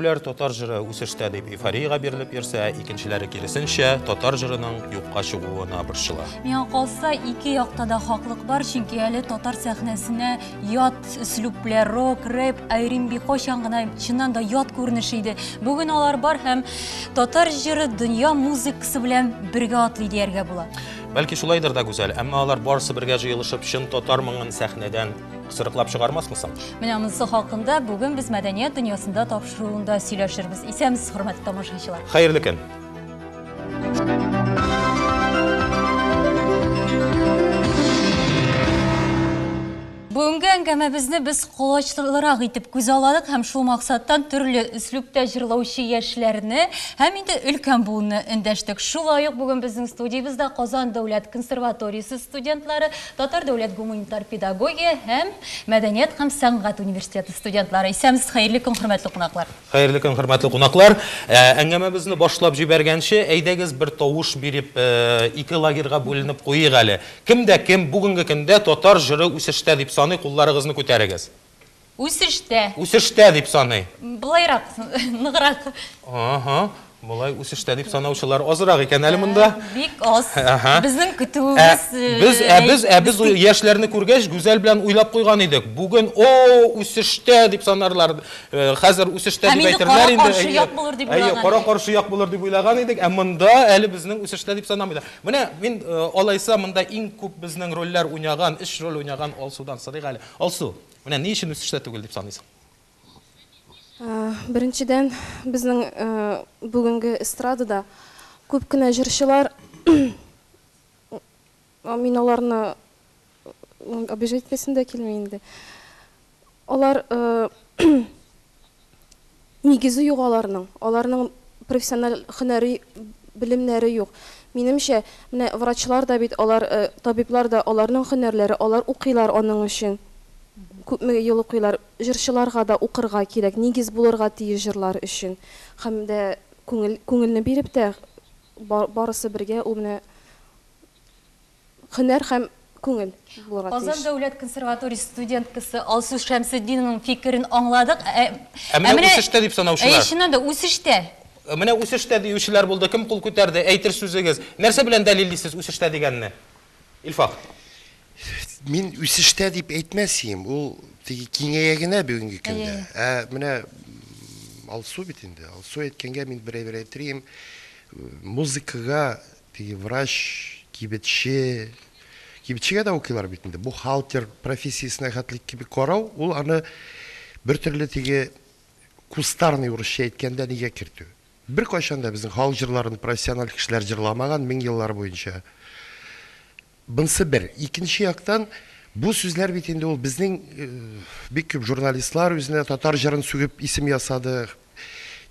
Берәүләр татар җыры үсештә дип эйфориягә бирелеп йөрсә, икенчеләре киресенчә, татар җырының юкка чыгуына борчыла. Миңа калса, ике якта да хаклык бар, чөнки әле татар сәхнәсенә ят өслүбләр, рок, рэп, R&B кайчан гына чыннан да ят күренеш иде. Бүген алар бар һәм татар җыры дөнья музыкасы белән бергә атлый дияргә була. Бәлки шулайдыр да, Гүзәл, әмма алар барысы бергә җыелышып чын татар моңын сәхнәдән кысрыклап чыгармасмы соң? Менә монысы хакында бүген без Мәдәният дөньясында тапшыруында сөйләшербез. Исәнмесез, хөрмәтле тамашачылар. Хәерле көн. Бүгенге әңгәмәбезне без колачлырак итеп күзалладык һәм шул максаттан төрле өслүбтә җырлаучы яшьләрне һәм инде өлкән буынны эндәштек. Шулай ук бүген безнең студиябездә Казан дәүләт консерваториясе студентлары, Татар дәүләт гуманитар педагогия һәм мәдәният һәм сәнгать университеты студентлары. Исәнмесез, хәерле көн, хөрмәтле кунаклар. Хәерле көн, хөрмәтле кунаклар. Әңгәмәбезне башлап җибәргәнче, әйдәгез бер тавыш биреп, ике лагерьга бүленеп куйыйк әле. Кем дә кем бүгенге көндә татар җыры үсештә дип саный, кулларыгызны күтәрегез. Үсештә. Үсештә дип саный. Былайрак, ныграк. Ага, болай үсештә дип санаучылар азрак икән әле монда. Бик аз. Ага. Безнең көтүебез. Без, ә без, ә без яшьләрне күргәч, Гүзәл белән уйлап куйган идек. Бүген, о, үсештә дип санарлар. Хәзер үсештә дип әйтерләр инде. Һәм инде кара-каршы як булыр дип уйлаган идек. Кара-каршы як булыр дип уйлаган идек. Ә монда әле безнең үсештә дип санамыйлар. Менә мин алайса монда иң күп безнең рольләр уйнаган, өч роль уйнаган Алсудан сорыйк әле. Алсу, менә ни өчен үсештә түгел дип саныйсың? Беренчедән, безнең бүгенге эстрадада күп кенә җырчылар, мин аларны обижать итәсем дә килми инде. Алар нигезе юк аларның. Аларның профессиональ һөнәри белемнәре юк. Минемчә, менә врачлар да бит алар, табиблар да аларның һөнәрләре, алар укыйлар аның өчен. Күпме ел укыйлар. Җырчыларга да укырга кирәк, нигез булырга тиеш җырлар өчен. Һәм дә күңел, күңелне биреп тә барысы бергә ул менә һөнәр һәм күңел булырга Казан тиеш. дәүләт консерваториясе студенткасы Алсу Шәмсетдинованың фикерен аңладык. Ә менә үсештә дип санаучылар? Әйе, чыннан да үсештә. Менә үсештә диючеләр булды. Кем кул күтәрде? Әйтер сүзегез. Нәрсә белән дәлиллисез үсештә дигәнне? Илфак. Мин үсештә дип әйтмәс идем. Ул теге киңәя генә бүгенге көндә. Ә менә Алсу бит инде. Алсу әйткәнгә мин бер әйбер әйтер идем. Музыкага теге врач, кибетче, кибетчегә дә укыйлар бит инде. Бухгалтер профессиясенә хәтле кебек карау, ул аны бер төрле теге кустарный урысча әйткәндә нигә кертү. Беркайчан да безнең халык җырларын профессиональ кешеләр җырламаган мең еллар буенча. Бунсы бер. Икенче яктан, бу сүзләр бит инде ул безнең бик күп журналистлар үзенә татар җырын сүгеп исем ясады.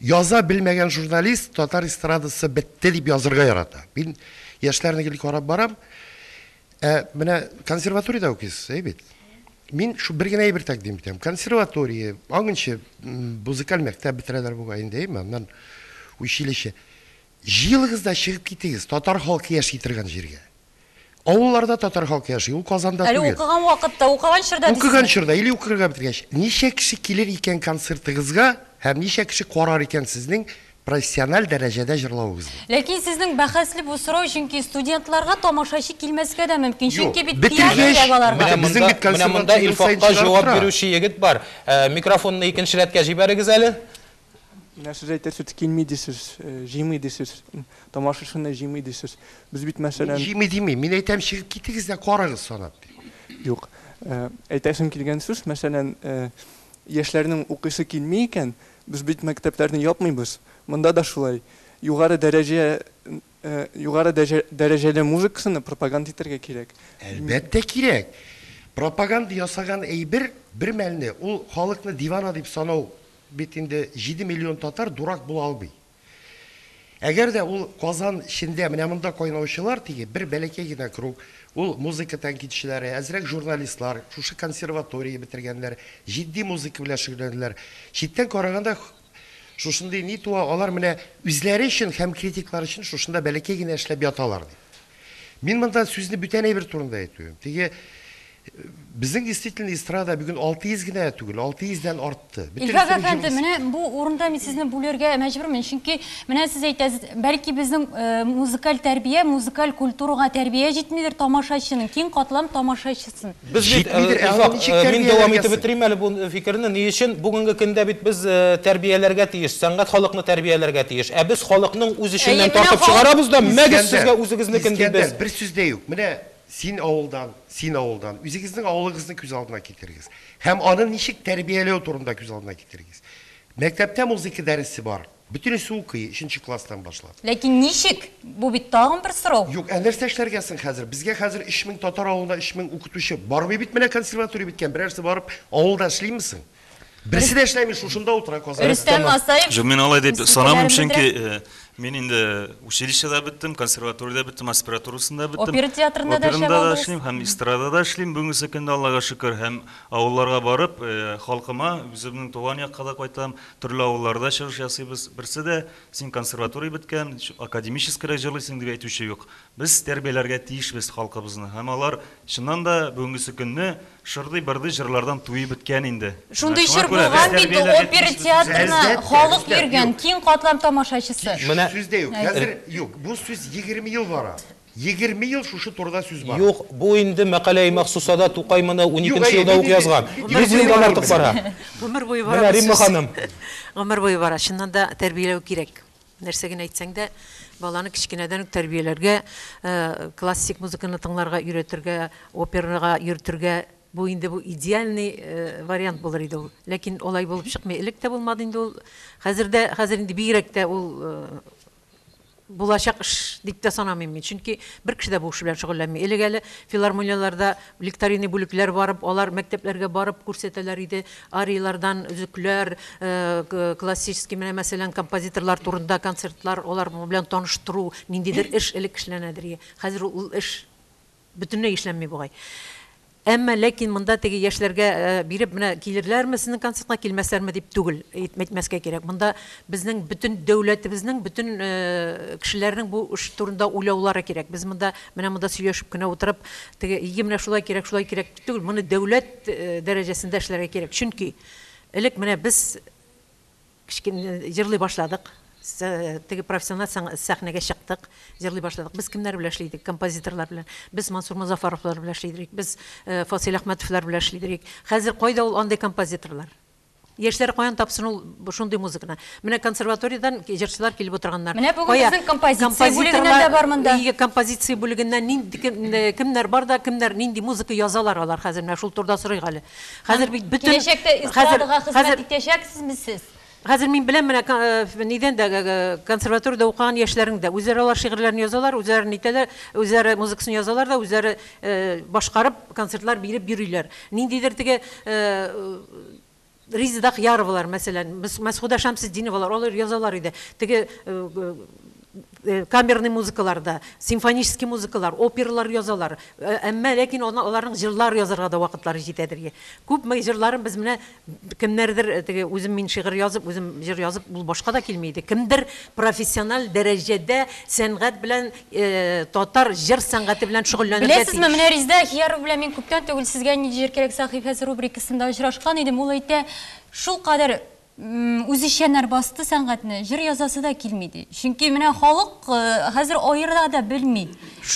Яза белмәгән журналист татар эстрадасы бетте дип язырга ярата. Мин яшьләрне гел карап барам. Ә менә консерваториядә укыйсыз, әй бит? Мин шу бер генә әйбер тәкъдим итәм. Консерватория, аңынчы музыкаль мәктәп бетерәләр бугай инде, әйме? Аннан училище. Җыелыгыз да чыгып китегез татар халкы яши торган җиргә. Авылларда татар халкы яши, ул Казанда Әле түгел. укыган вакытта, укыган чорда дисезме? Укыган чорда или укырга бетергәч, ничә кеше килер икән концертыгызга һәм ничә кеше карар икән сезнең профессиональ дәрәҗәдә җырлавыгызны? Ләкин сезнең бәхәсле бу сорау, чөнки студентларга тамашачы килмәскә дә мөмкин, Юк, чөнки бит пиар бетергәч, кирәк аларга. Менә безнең монда, бит менә монда консерватория ел саен Илфакка чыгарып җавап тора. бирүче егет бар. Микрофонны икенче рәткә җибәрегез әле. Менә сез әйтәсез, килми дисез, җыймый дисез, тамашачыны җыймый дисез. Без бит, Мин мәсәлән... җыймый димим, мин әйтәм, чыгып китегез дә карагыз санап дип. Юк. Әйтәсем килгән сүз, мәсәлән, яшьләрнең укыйсы килми икән, без бит мәктәпләрне япмыйбыз. Монда да шулай. Югары дәрәҗә, югары дәрәҗәле музыкасыны пропаганда итәргә кирәк. Әлбәттә кирәк. Пропаганда ясаган әйбер бер мәлне ул халыкны дивана дип санау бит инде 7 миллион татар дурак була алмый. Әгәр дә ул Казан эчендә менә монда кайнаучылар теге бер бәләкәй генә круг, ул музыка тәнкыйтьчеләре, әзрәк журналистлар, шушы консерватория бетергәннәр, җитди музыка белән шөгыльләнәләр. Читтән караганда шушындый ни туа, алар менә үзләре өчен һәм критиклар өчен шушында бәләкәй генә эшләп яталар дип. Мин монда сүзне бүтән әйбер турында әйтүем. Теге Безнең действительно эстрада бүген 600 генә түгел, 600 дән артты. Илфак әфәнде, менә бу урында мин сезне бүлергә мәҗбүрмен, чөнки менә сез әйтәсез, бәлки безнең музыкаль тәрбия, музыкаль культурага тәрбия җитмидер тамашачының, киң катлам тамашачысын. Без бит, Илфак, мин дәвам итеп бетерим әле бу фикерне. Ни өчен? Бүгенге көндә бит без тәрбияләргә тиеш, сәнгать халыкны тәрбияләргә тиеш. Ә без халыкның үз эченнән тартып чыгарабыз да, мәгез сезгә үзегезнекен дибез. Искәндәр, бер сүз дә юк. Менә Син авылдан, син авылдан. Үзегезнең авылыгызны күз алдына китерегез. Һәм аны ничек тәрбияләү турында күз алдына китерегез. Мәктәптә музыка дәресе бар. Бөтенесе укый, өченче класстан башлап. Ләкин ничек? Бу бит тагын бер сорау. Юк, ә нәрсә эшләргә соң хәзер? Безгә хәзер 3000 татар авылында 3000 укытучы бармый бит менә консерватория беткән. Берәрсе барып авылда эшлиме соң? Берсе дә эшләми, шушында утыра Казанда. Рөстәм Асаев. Юк, мин алай дип санамыйм, чөнки мин инде училищеда беттем, консерваториядә беттем, аспирантурасын да беттем. Опера театрында да эшләп Оперында да эшлим һәм эстрадада эшлим бүгенге көндә, Аллага шөкер, һәм авылларга барып, халкыма, үземнең туган якка да кайтам, төрле авылларда чыгыш ясыйбыз. Берсе дә, син консерватория беткән, академическийрәк җырлыйсың дип әйтүче юк. Без тәрбияләргә тиешбез халкыбызны һәм алар, чыннан да, бүгенгесе көнне шырдый-бырдый җырлардан туеп беткән инде. Менә Шундый шуңа чор күрә без булган бит, тәрбияләргә опера тиешбез. театрына Әлбәттә, халык Рөстәм, йөргән, юк. киң катлам тамашачысы. Менә Сүз дә юк. Хәзер юк. Бу сүз 20 ел бара. 20 ел шушы турыда сүз бара. Юк, бу инде мәкаләи махсусада Тукай моны Юк, уникенче әйе, елда мин ук инде язган. бик 100 елдан елдан артык артык бара. Гомер буе бара Менә бу Римма сүз. ханым. Гомер буе бара. Чыннан да тәрбияләү кирәк. Нәрсә генә әйтсәң дә, баланы кечкенәдән үк тәрбияләргә, классик музыканы тыңларга өйрәтергә, операга йөртергә, бу инде бу идеальный вариант булыр иде ул. Ләкин алай булып чыкмый. Элек тә булмады инде ул. Хәзер дә, хәзер инде бигрәк тә ул булачак эш дип тә санамыйм мин. Чөнки бер кеше дә бу эш белән шөгыльләнми. Элек әле филармонияләрдә лекторийный бүлекләр барып, алар мәктәпләргә барып күрсәтәләр иде. Арияләрдән өзекләр, классический менә мәсәлән композиторлар турында концертлар, алар белән таныштыру, ниндидер эш элек эшләнәдер. Хәзер ул эш бөтенләй эшләнми бугай. Әмма ләкин монда теге яшьләргә биреп менә килерләрме сезнең концертка, килмәсләрме дип түгел, әйтмәскә кирәк. Монда безнең бөтен дәүләтебезнең, бөтен кешеләрнең бу эш турында уйлаулары кирәк. Без монда менә монда сөйләшеп кенә утырып, теге иге менә шулай кирәк, шулай кирәк түгел. Моны дәүләт дәрәҗәсендә эшләргә кирәк. Чөнки элек менә без кечкенә җырлый башладык. Теге профессиональ сәхнәгә чыктык, җырлый башладык. Без кемнәр белән эшли идек? Композиторлар белән. Без Мансур Мозафаровлар белән эшли идек. Без Фасил Әхмәтовлар белән эшли идек. Хәзер кайда ул андый композиторлар? Яшьләр каян тапсын ул шундый музыканы? Менә консерваториядан җырчылар килеп утырганнар. Менә бүген безнең композиция бүлегеннән дә бар монда. Ие, композиция бүлегеннән нинди кемнәр бар да, кемнәр нинди музыка язалар алар хәзер? Менә шул турыда сорыйк әле. Хәзер бит бөтен Киләчәктә эстрадага хезмәт итәчәксезме сез? Хәзер мин беләм, менә нидән дә консерваториядә укыган яшьләрнең дә үзләре алар шигырьләрен язалар, үзләре нитәләр, үзләре музыкасын язалар да, үзләре башкарып концертлар биреп йөриләр. Ниндидер теге Резеда Ахъяровалар, мәсәлән, Мәсхүдә Шәмсетдиновалар, алар язалар иде. Теге камерный музыкаларда, симфонический музыкалар, опералар язалар. Әмма ләкин аларның җырлар язарга да вакытлары җитәдер. Күпме җырларын без менә кемнәрдер теге үзем мин шигырь язып, үзем җыр язып, ул башка да килми иде. Кемдер профессиональ дәрәҗәдә сәнгать белән, татар җыр сәнгате белән шөгыльләнергә тиеш. Беләсезме, менә Резеда Ахъярова белән мин күптән түгел сезгә нинди җыр кирәк сәхифәсе рубрикасында очрашкан идем. Ул әйтә, шул кадәр үзешчәннәр басты сәнгатьне, җыр язасы да килми ди. Чөнки менә халык хәзер аера да белми.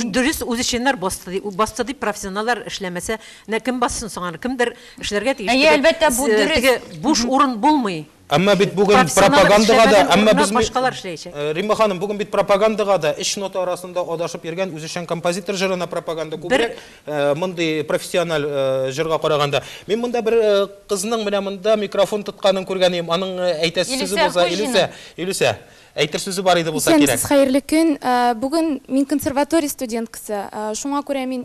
Дөрес, үзешчәннәр басты ди. Басты дип профессионаллар эшләмәсә, менә кем бассын соң аны? Кемдер эшләргә тиеш. Әйе, әлбәттә, бу дөрес. Теге буш урын булмый. Әмма бит бүген пропагандага да, әмма без башкалар эшләячәк. Римма ханым, бүген бит пропагандага да өч нота арасында адашып йөргән үзешчән композитор җырына пропаганда күбрәк, мондый профессиональ җырга караганда. Мин монда бер кызның менә монда микрофон тотканын күргән идем. Аның әйтәсе сүзе булса, Илүсә, Илүсә, әйтер сүзе бар иде булса кирәк. Исәнмесез, хәерле көн. Бүген мин консерватория студенткасы. Шуңа күрә мин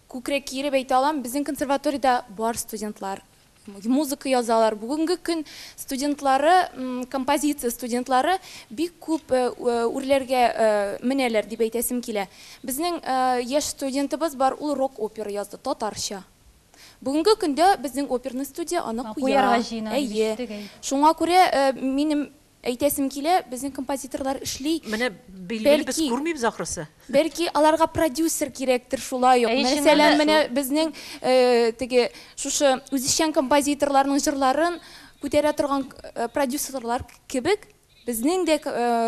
күкрәк киереп әйтә алам, безнең консерваториядә бар студентлар. Музыка язалар. Бүгенге көн студентлары, композиция студентлары бик күп үрләргә менәләр дип әйтәсем килә. Безнең яшь студентыбыз бар, ул рок-опера язды татарча. Бүгенге көндә безнең оперный студия аны куя. Әйе. Шуңа күрә минем Әйтәсем килә, безнең композиторлар эшли. Менә билгеле без күрмибез ахрысы. Бәлки аларга продюсер кирәктер шулай ук. Мәсәлән, менә безнең теге шушы үзешчән композиторларның җырларын күтәрә торган продюсерлар кебек, безнең дә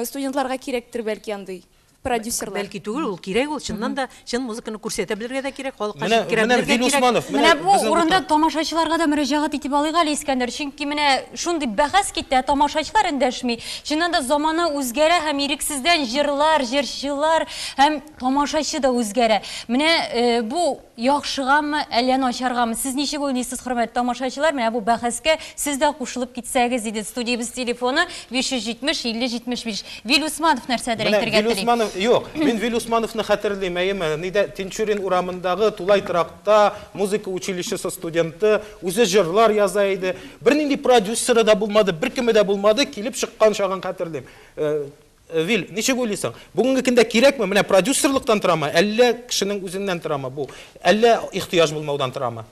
студентларга кирәктер бәлки андый продюсерлар. Бәлки түгел, ул кирәк ул, чыннан да, чын музыканы күрсәтә белергә дә кирәк, халыкка Менә, җиткерә менә белергә Вил кирәк. Усманов, Менә менә бу безнең урында утыра. тамашачыларга да мөрәҗәгать итеп алыйк әле, Искәндәр, чөнки менә шундый бәхәс китте, ә тамашачылар эндәшми. Чыннан да замана үзгәрә һәм ирексездән җырлар, җырчылар һәм тамашачы да үзгәрә. Менә э, бу яхшыгамы, әллә начаргамы? Сез ничек уйлыйсыз, хөрмәтле тамашачылар? Менә бу бәхәскә сез дә кушылып китсәгез иде. Студиябез телефоны 570 50 75. Вил Усманов нәрсәдер Менә әйтергә Вил тели. Усманов, юк, мин Вил Усмановны хәтерлим, әйеме, нидә Тинчурин урамындагы тулай торакта музыка училищесы студенты, үзе җырлар яза иде. Бернинди продюсеры да булмады, беркеме дә булмады, килеп чыккан чагын хәтерлим. Э, э, Вил, ничек уйлыйсың? Бүгенге көндә кирәкме? Менә продюсерлыктан торамы, әллә кешенең үзеннән торамы бу? Әллә ихтыяҗ булмаудан торамы?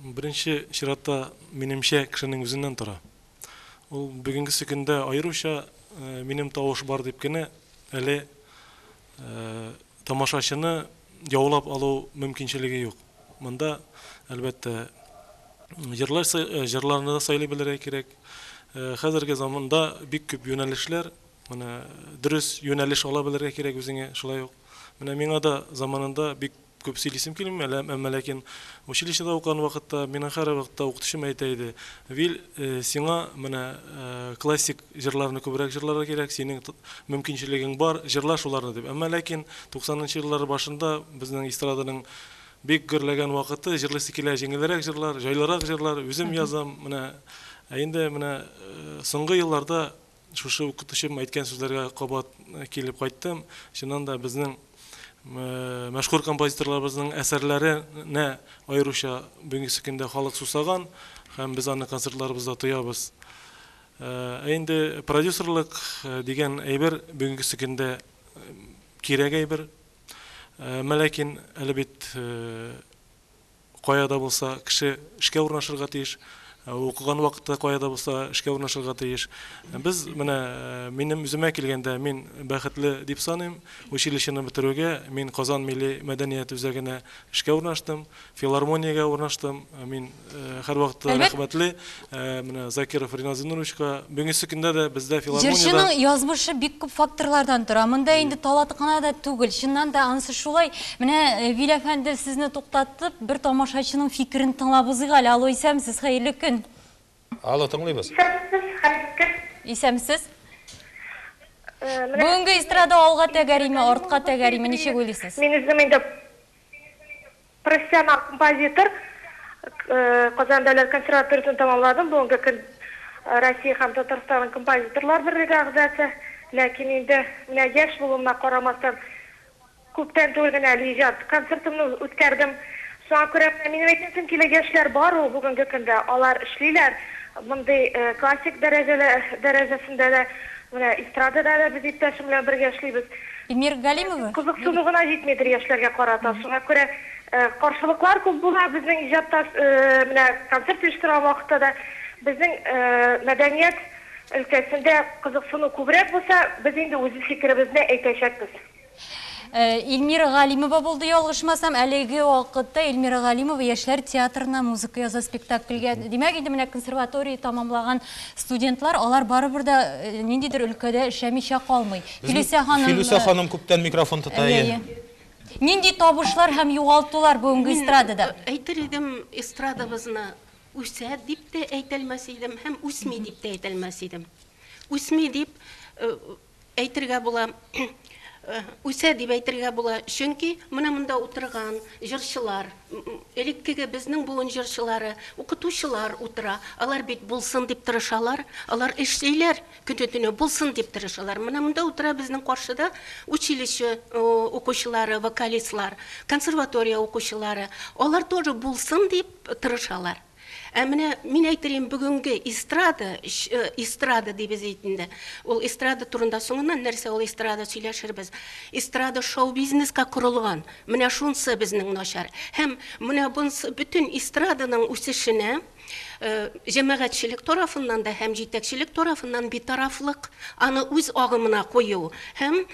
Беренче чиратта, минемчә, кешенең үзеннән тора. Ул бүгенгесе көндә аеруча минем тавыш бар дип кенә әле тамашачыны яулап алу мөмкинчелеге юк. Монда, әлбәттә, җырлар җырларны да сайлый белергә кирәк. Хәзерге заманда бик күп юнәлешләр, менә дөрес юнәлеш ала белергә кирәк үзеңә, шулай ук. Менә миңа да заманында бик күп сөйлисем килми, әмма ләкин училищеда укыган вакытта миңа һәрвакытта укытучым әйтә иде: "Вил, сиңа менә классик җырларны күбрәк җырларга кирәк, синең мөмкинчелегең бар, җырла шуларны", дип. Әмма ләкин 90нчы еллар башында безнең эстраданың бик гөрләгән вакыты, җырлыйсы килә җиңелрәк җырлар, җайлырак җырлар, үзем язам, менә. Ә инде менә соңгы елларда шушы укытучым әйткән сүзләргә кабат килеп кайттым. Чыннан да безнең мәшһүр композиторларыбызның әсәрләренә аеруча бүгенге көндә халык сусаган һәм без аны концертларыбызда тоябыз. Ә инде продюсерлык дигән әйбер бүгенге көндә кирәк әйбер. Әмма ләкин әле бит кая да булса кеше эшкә урнашырга тиеш, укыган вакытта кая да булса эшкә урнашырга тиеш. Без менә минем үземә килгәндә мин бәхетле дип саныйм. Училищены бетерүгә мин Казан милли мәдәният үзәгенә эшкә урнаштым, филармониягә урнаштым. Мин һәрвакытта рәхмәтле менә Закиров Ринат Зиннуровичка. Бүгенге көндә дә бездә филармониядә Җырчының язмышы бик күп факторлардан тора. Монда инде талант кына да түгел. Чыннан да анысы шулай. Менә Вил әфәнде сезне туктатып, бер тамашачының фикерен тыңлап узыйк әле. Алло, исәнмесез, хәерле көн. Алло, тыңлыйбыз. Исәнмесез, хәерле көн. Исәнмесез. Менә Бүгенге эстрада алга тәгәриме, артка тәгәриме, ничек уйлыйсыз? Мин үзем инде профессионал композитор, Казан дәүләт консерваториясен тәмамладым. Бүгенге көн Россия һәм Татарстанның композиторлар берлеге әгъзасы. Ләкин инде менә яшь булуыма карамастан, күптән түгел генә әле иҗат концертымны үткәрдем. Шуңа күрә менә минем әйтәсем килә, яшьләр бар ул бүгенге көндә, алар эшлиләр. Мондый классик дәрәҗәлә дәрәҗәсендә дә, менә эстрадада да без иптәшем белән бергә эшлибез. Эльмира Галимова? Кызыксыну гына җитмидер яшьләргә карата. Шуңа күрә каршылыклар күп була безнең иҗатта, менә концерт оештырган вакытта да безнең мәдәният өлкәсендә кызыксыну күбрәк булса, без инде үз фикеребезне әйтәчәкбез. Эльмира Галимова булды, ялгышмасам, әлеге вакытта Эльмира Галимова Яшьләр театрына музыка яза спектакльгә. Димәк, инде менә консерватория тамамлаган студентлар, алар барыбер дә ниндидер өлкәдә эшләмичә калмый. Филүсә ханым, Филүсә ханым күптән микрофон тота. Әйе. Нинди табышлар һәм югалтулар бүгенге эстрадада? Әйтер идем, эстрадабызны үсә дип тә әйтәлмәс идем һәм үсми дип тә әйтәлмәс идем. Үсми дип әйтергә була, үсә дип әйтергә була, чөнки менә монда утырган җырчылар, элеккеге безнең буын җырчылары, укытучылар утыра. Алар бит булсын дип тырышалар, алар эшлиләр, көне-төне булсын дип тырышалар. Менә монда утыра безнең каршыда училище укучылары, вокалистлар, консерватория укучылары. Алар тоже булсын дип тырышалар. Ә менә мин әйтерим, бүгенге эстрада, эстрада дибез инде. Ул эстрада турында соңыннан нәрсә ул эстрада сөйләшербез. Эстрада шоу-бизнеска корылган. Менә шунысы безнең начар. Һәм менә бунысы бөтен эстраданың үсешенә Җәмәгатьчелек тарафыннан да һәм җитәкчелек тарафыннан битарафлык, аны үз агымына кую һәм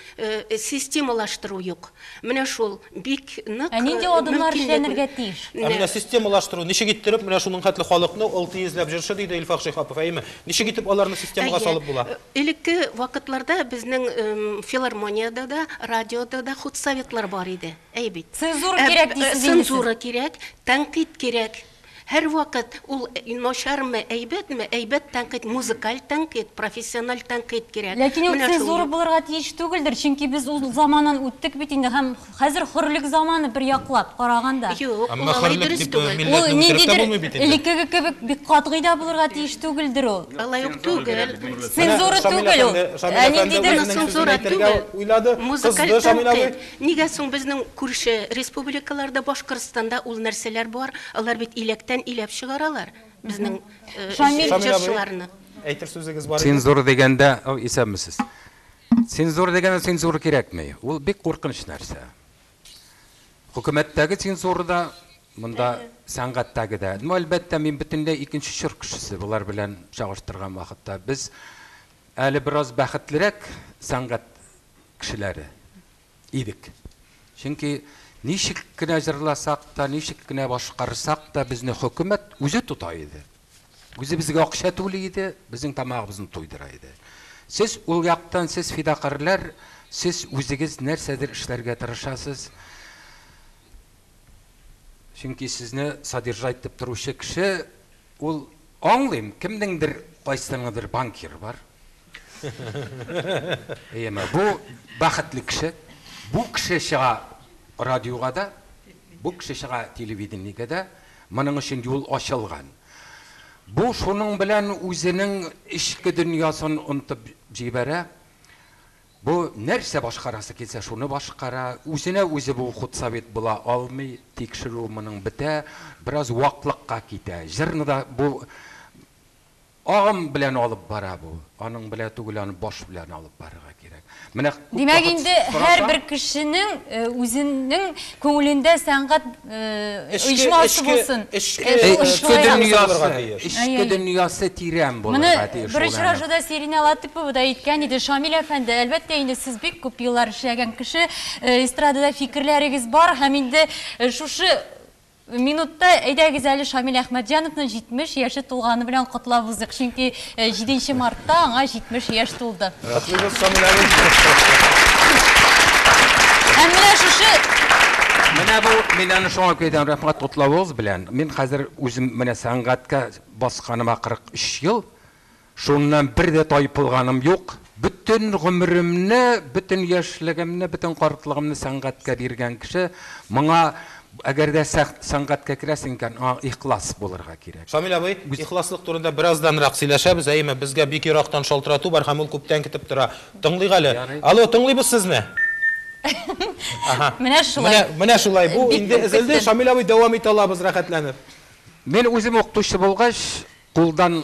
системалаштыру юк. Менә шул бик нык Ә нинди адымнар эшләнергә тиеш? Ә менә системалаштыру, ничек иттереп менә шуның хәтле халыкны, 600 ләп җырчы, диде Илфак Шиһапов, әйеме? Ничек итеп аларны системага салып була? Элекке вакытларда безнең филармониядә дә, радиода да худсоветлар бар иде, әй бит. Цензура кирәк дисез инде сез. Цензура кирәк, тәнкыйть кирәк. Һәрвакыт ул начармы, әйбәтме, әйбәт тәнкыйть, музыкаль тәнкыйть, профессиональ тәнкыйть кирәк. Ләкин ул цензура булырга тиеш түгелдер, чөнки без ул заманнан үттек бит инде һәм хәзер хөрлек заманы бер яклап караганда. Юк, ул алай дөрес түгел. Ул ниндидер элеккеге кебек бик катгый да булырга тиеш түгелдер ул. Алай ук түгел. Цензура түгел ул. Ә ниндидер цензура түгел. Музыкаль тәнкыйть. Нигә соң безнең күрше республикаларда, Башкортстанда ул нәрсәләр бар? Алар бит иләктән иләп чыгаралар безнең җырчыларны. Әйтер сүзегез бар иде. Цензура дигәндә, исәнмесез. Цензура дигәндә цензура кирәкми. Ул бик куркыныч нәрсә. Хөкүмәттәге цензура да, монда сәнгатьтәге дә. Ну, әлбәттә, мин бөтенләй икенче чор кешесе болар белән чагыштырган вакытта. Без әле бераз бәхетлерәк сәнгать кешеләре идек. Чөнки ничек кенә җырласак та, ничек кенә башкарсак та, безне хөкүмәт үзе тота иде. Үзе безгә акча түли иде, безнең тамагыбызны туйдыра иде. Сез ул яктан, сез фидакарьләр, сез үзегез нәрсәдер эшләргә тырышасыз. Чөнки сезне содержать итеп торучы кеше, ул аңлыйм, кемнеңдер, кайсыныңдыр банкир бар. Әйеме, бу бәхетле кеше. Бу кеше чыга радиога да, бу кеше чыга телевидениегә дә, моның өчен юл ачылган. Бу шуның белән үзенең эчке дөньясын онытып җибәрә. Бу нәрсә башкарасы килсә, шуны башкара. Үзенә үзе бу худсовет була алмый, тикшерү моның бетә, бераз ваклыкка китә. Җырны да бу Агым белән алып бара бу. Аның белә түгел, аны баш белән алып барырга кирәк. Менә күп Димәк вакыт инде сорасаң һәрбер кешенең үзенең күңелендә сәнгать Эчке, оешмасы эчке, булсын. эчке, Шул Эчке шулай дөньясы, тиеш. эчке дөньясы тирән Моны булырга тиеш бер ул аның. очрашуда Сиринә Латыпова да әйткән иде. Шамил әфәнде, әлбәттә инде сез бик күп еллар эшләгән кеше, эстрадада фикерләрегез бар һәм инде шушы Минутта, әйдәгез әле Шамил Әхмәтҗановны 70 яше тулганы белән котлап узыйк, чөнки 7 мартта аңа 70 яшь тулды. Котлыйбыз, Шамил абый. Һәм менә шушы Менә бу, мин аны шуңа әйтәм, рәхмәт котлавыгыз белән. Мин хәзер үзем менә сәнгатькә басканыма 43 ел. Шуннан бер дә тайпылганым юк. Бөтен гомеремне, бөтен яшьлегемне, бөтен картлыгымны сәнгатькә биргән кеше, моңа әгәр дә сәнгатькә керәсең икән, аңа ихлас булырга кирәк. Шамил абый, ихласлык турында беразданрак сөйләшәбез, әйеме? Безгә бик ерактан шалтырату бар һәм ул күптән көтеп тора. Тыңлыйк әле. Алло, тыңлыйбыз сезне. Ага. Менә шулай. Менә, менә шулай. Бу инде өзелде. Шамил абый, дәвам итә алабыз рәхәтләнеп. Мин үзем укытучы булгач, кулдан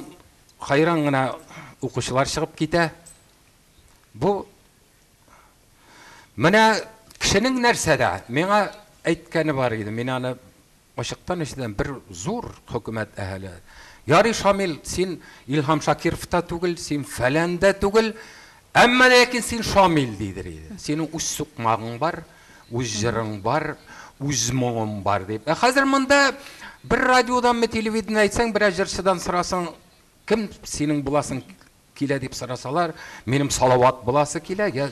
Хайран гына укучылар чыгып китә. Бу менә кешенең нәрсәдә миңа әйткәне бар иде. Мин аны ачыктан ишетәм. Бер зур хөкүмәт әһеле. Ярый, Шамил, син Илһам Шакиров та түгел, син фәлән дә түгел, әмма ләкин син Шамил дидер иде. Синең үз сукмагың бар, үз җырың бар, үз моңың бар дип. Ә хәзер монда бер радиоданмы, телевидение әйтсәң, берәр җырчыдан сорасаң, кем синең буласың килә дип сорасалар, минем Салават буласы килә, я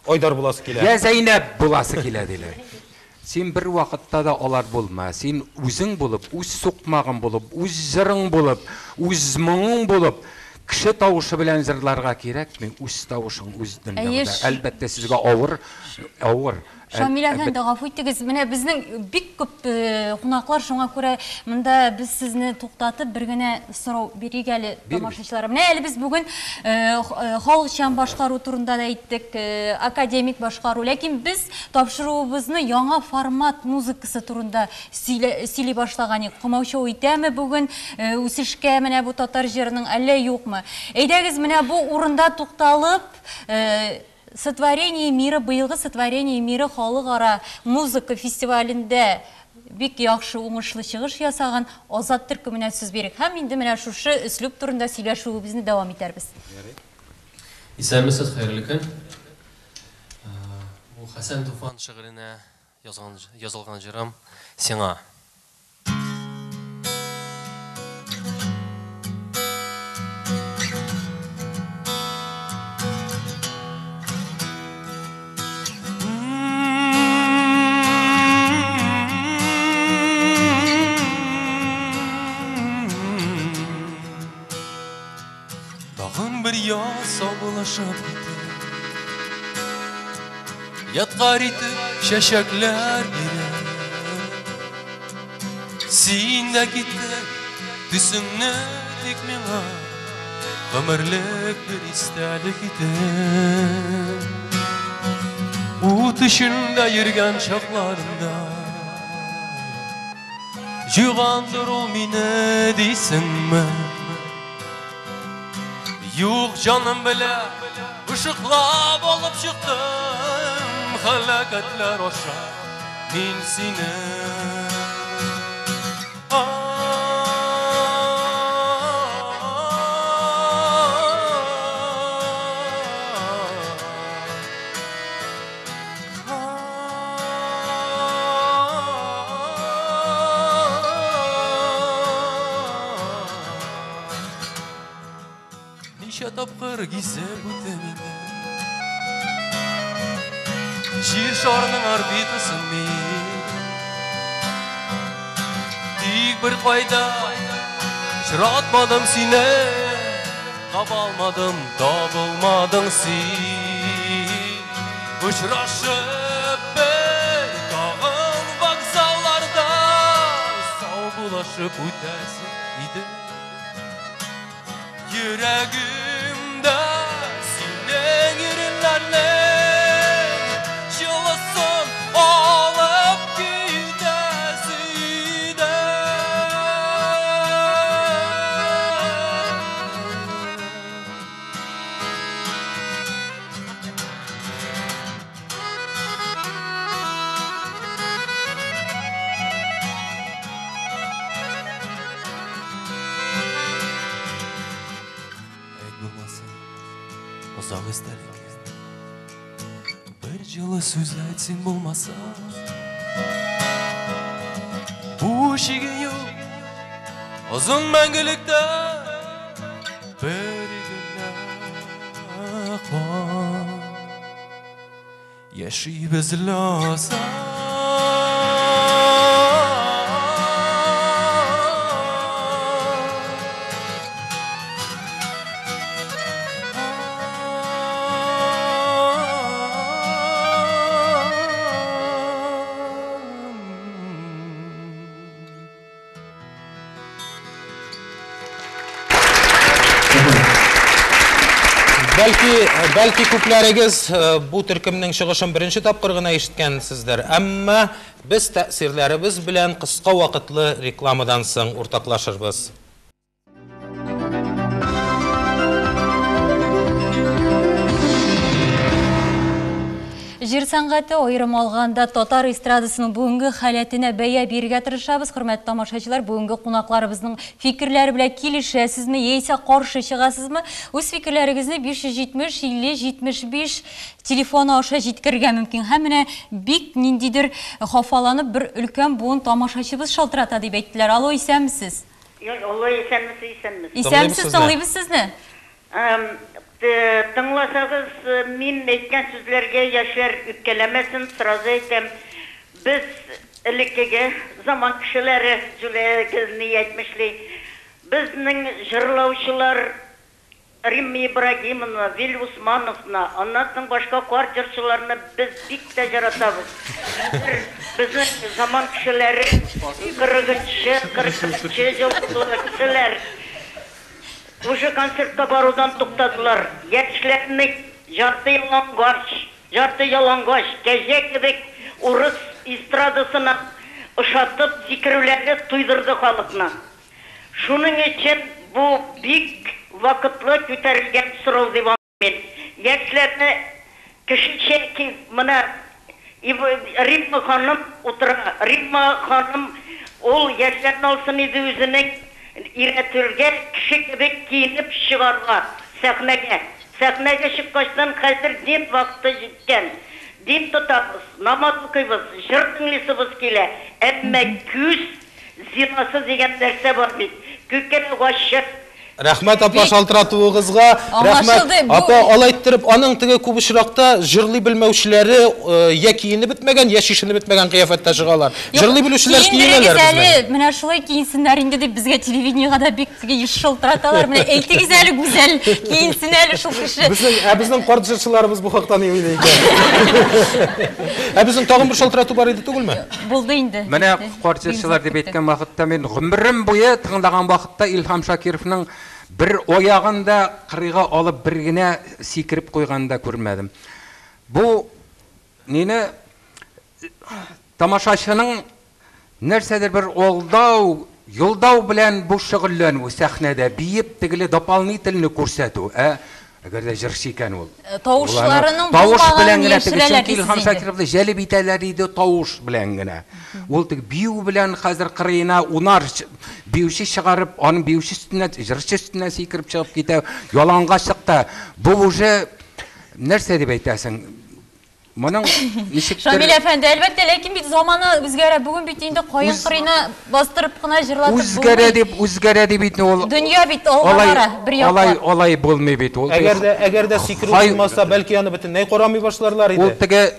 Айдар буласы килә. Я Зәйнәб буласы килә диләр. Син бер вакытта да алар булма. Син үзең булып, үз сукмагың булып, үз җырың булып, үз моңың булып, кеше тавышы белән җырларга кирәкми. Үз тавышың, үз дөньяңда. Әлбәттә, сезгә авыр, авыр. Шамил әфәнде, гафу итегез, менә безнең бик күп кунаклар, шуңа күрә монда без сезне туктатып бер генә сорау бирик әле тамашачыларга. Менә әле без бүген халыкчан башкару турында да әйттек, академик башкару. Ләкин без тапшыруыбызны яңа формат музыкасы турында сөйли башлаган идек. Комаучау итәме бүген үсешкә менә бу татар җырының, әллә юкмы? Әйдәгез, менә бу урында тукталып, Сотворение мира, быелгы Сотворение мира халыкара музыка фестивалендә бик яхшы уңышлы чыгыш ясаган Азат төркеменә сүз бирик. Һәм инде менә шушы өслүб турында сөйләшүебезне дәвам итәрбез. Исәнмесез, хәерле көн. Бу Хәсән Туфан шигыренә язган язылган җырым сиңа. Тагын бер яз саубуллашып китте. Ядкарь итеп чәчәкләр биреп. Син дә киттең, төсеңне тик миңа гомерлек бер истәлек итеп. Ут эчендә йөргән чакларымда Җуйгандыр ул мине дисеңме? Юк, җаным белән ышыклап алып чыктым Һәлакәтләр аша мин сине. Ничә тапкыр гизеп үтем инде Җир шарының орбитасын мин. Тик бер кайда очратмадым сине, Таба алмадым, табылмадың син. Очрашып бер тагын вокзалларда Саубуллашып үтәсе иде. Йөрәгемдә синең иреннәрнең җылысын алып китәсе иде. Әйт булмаса, озак истәлек. Бер җылы сүз әйт син булмаса. Бу чиге юк, озын мәңгелектә бер генә кан. Яшибез ласа. Бәлки, бәлки күпләрегез бу төркемнең чыгышын беренче тапкыр гына ишеткәнсездер. Әмма без тәэсирләребез белән кыска вакытлы рекламадан соң уртаклашырбыз. Җыр сәнгате, аерым алганда, татар эстрадасының бүгенге халәтенә бәя бирергә тырышабыз. Хөрмәтле тамашачылар, бүгенге кунакларыбызның фикерләре белән килешәсезме, яисә каршы чыгасызмы? Үз фикерләрегезне 570 50 75 телефоны аша җиткерергә мөмкин. Һәм менә бик ниндидер хафаланып бер өлкән буын тамашачыбыз шалтырата дип әйттеләр. Алло, исәнмесез? Алло, исәнмесез, исәнмесез. Исәнмесез, тыңлыйбыз сезне. Тыңласагыз, мин әйткән сүзләргә яшьләр үпкәләмәсен, сразу әйтәм. Без элеккеге заман кешеләре, Зүләгез ни әйтмешли, безнең җырлаучылар Римма Ибрагимовна, Вил Усмановна, аннан соң башка карт җырчыларны без бик тә яратабыз. Хәзер безнең заман кешеләре, кырыгынчы, кырык беренче елгы кешеләр, уже концертка барудан туктадылар. Яшьләрне ярты ялангач, ярты ялангач, кәҗә кебек урыс эстрадасына ошатып сикерүләре туйдырды халыкны. Шуның өчен бу бик вакытлы күтәрелгән сорау дип аңлыйм мин. Яшьләрне кешечә менә Римма ханым утыра. Римма ханым ул яшьләрне алсын иде үзенең өйрәтергә, кеше кебек киенеп чыгарга сәхнәгә. Сәхнәгә чыккачтан хәзер дин вакыты җиткән. Дин тотабыз, намаз укыйбыз, җыр тыңлыйсыбыз килә, әмма күз зинасы дигән нәрсә бар бит. Күкрәк ачык. Рәхмәт, апа, шалтыратуыгызга. Рәхмәт. Апа, алай иттереп, аның теге күп очракта җырлый белмәүчеләре я киенеп бетмәгән, я чишенеп бетмәгән кыяфәттә чыгалар. Җырлый белүчеләр киенәләр безнең. Әле, менә шулай киенсеннәр инде дип безгә телевидениегә дә бик теге еш шалтыраталар. Менә әйтегез әле, Гүзәл, киенсен әле шул кеше. Безнең, ә безнең карт җырчыларыбыз бу хакта ни уйлый икән? Ә безнең тагын бер шалтырату бар иде түгелме? Булды инде. Менә карт җырчылар дип әйткән вакытта мин гомерем буе тыңлаган вакытта Илһам Шакировның бер аягын да кырыйга алып бер генә сикереп куйганын да күрмәдем. Бу мине тамашачының нәрсәдер бер алдау, йолдау белән бу шөгыльләнү, сәхнәдә биеп тегеле дополнительный күрсәтү. Ә әгәр дә җырчы икән ул. Тавышларының Тавыш белән генә теге, чөнки Илһам Шакировны җәлеп итәләр иде тавыш белән генә. Ул теге бию белән хәзер кырыена унар биюче чыгарып, аның биюче өстенә, җырчы өстенә сикереп чыгып китә, ялангачлыкта. Бу уже нәрсә дип әйтәсең? Моның ничектер... Шамил әфәнде, әлбәттә, ләкин бит замана үзгәрә. Бүген бит инде каен кырыена бастырып кына җырлатып булмый. Үзгәрә дип, үзгәрә дип бит ул. Дөнья бит алга бара, бер яклап. Алай, алай булмый бит ул. Әгәр дә, әгәр дә сикерү булмаса, бәлки аны бөтенләй карамый башларлар иде. Ул теге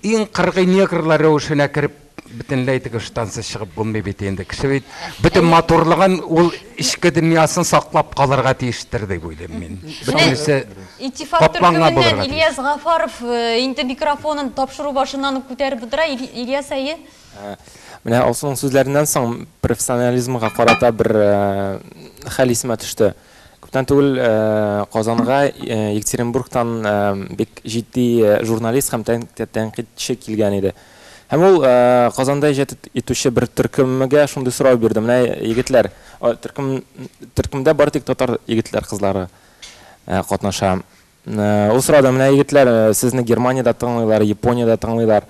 иң кыргый негрлар рәвешенә кереп Бөтенләй теге ыштансыз чыгып булмый бит инде. Кеше бит бөтен матурлыгын ул эчке дөньясын саклап калырга тиештер дип уйлыйм мин. Бөтенесе Иттифак капланган төркеменнән булырга тиеш. Ильяс Гафаров инде микрофонын тапшыру башыннан ук күтәреп утыра. Ильяс, әйе? Менә Алсуның сүзләреннән соң профессионализмга карата бер хәл исемә төште. Күптән түгел Казанга Екатеринбургтан бик җитди журналист һәм тәнкыйтьче килгән иде. Һәм ул Казанда иҗат итүче бер төркемгә шундый сорау бирде. Менә, егетләр, төркем, төркемдә бары тик татар егетләр, кызлары катнаша. Ул сорады, менә, егетләр, сезне Германиядә тыңлыйлар, Япониядә тыңлыйлар.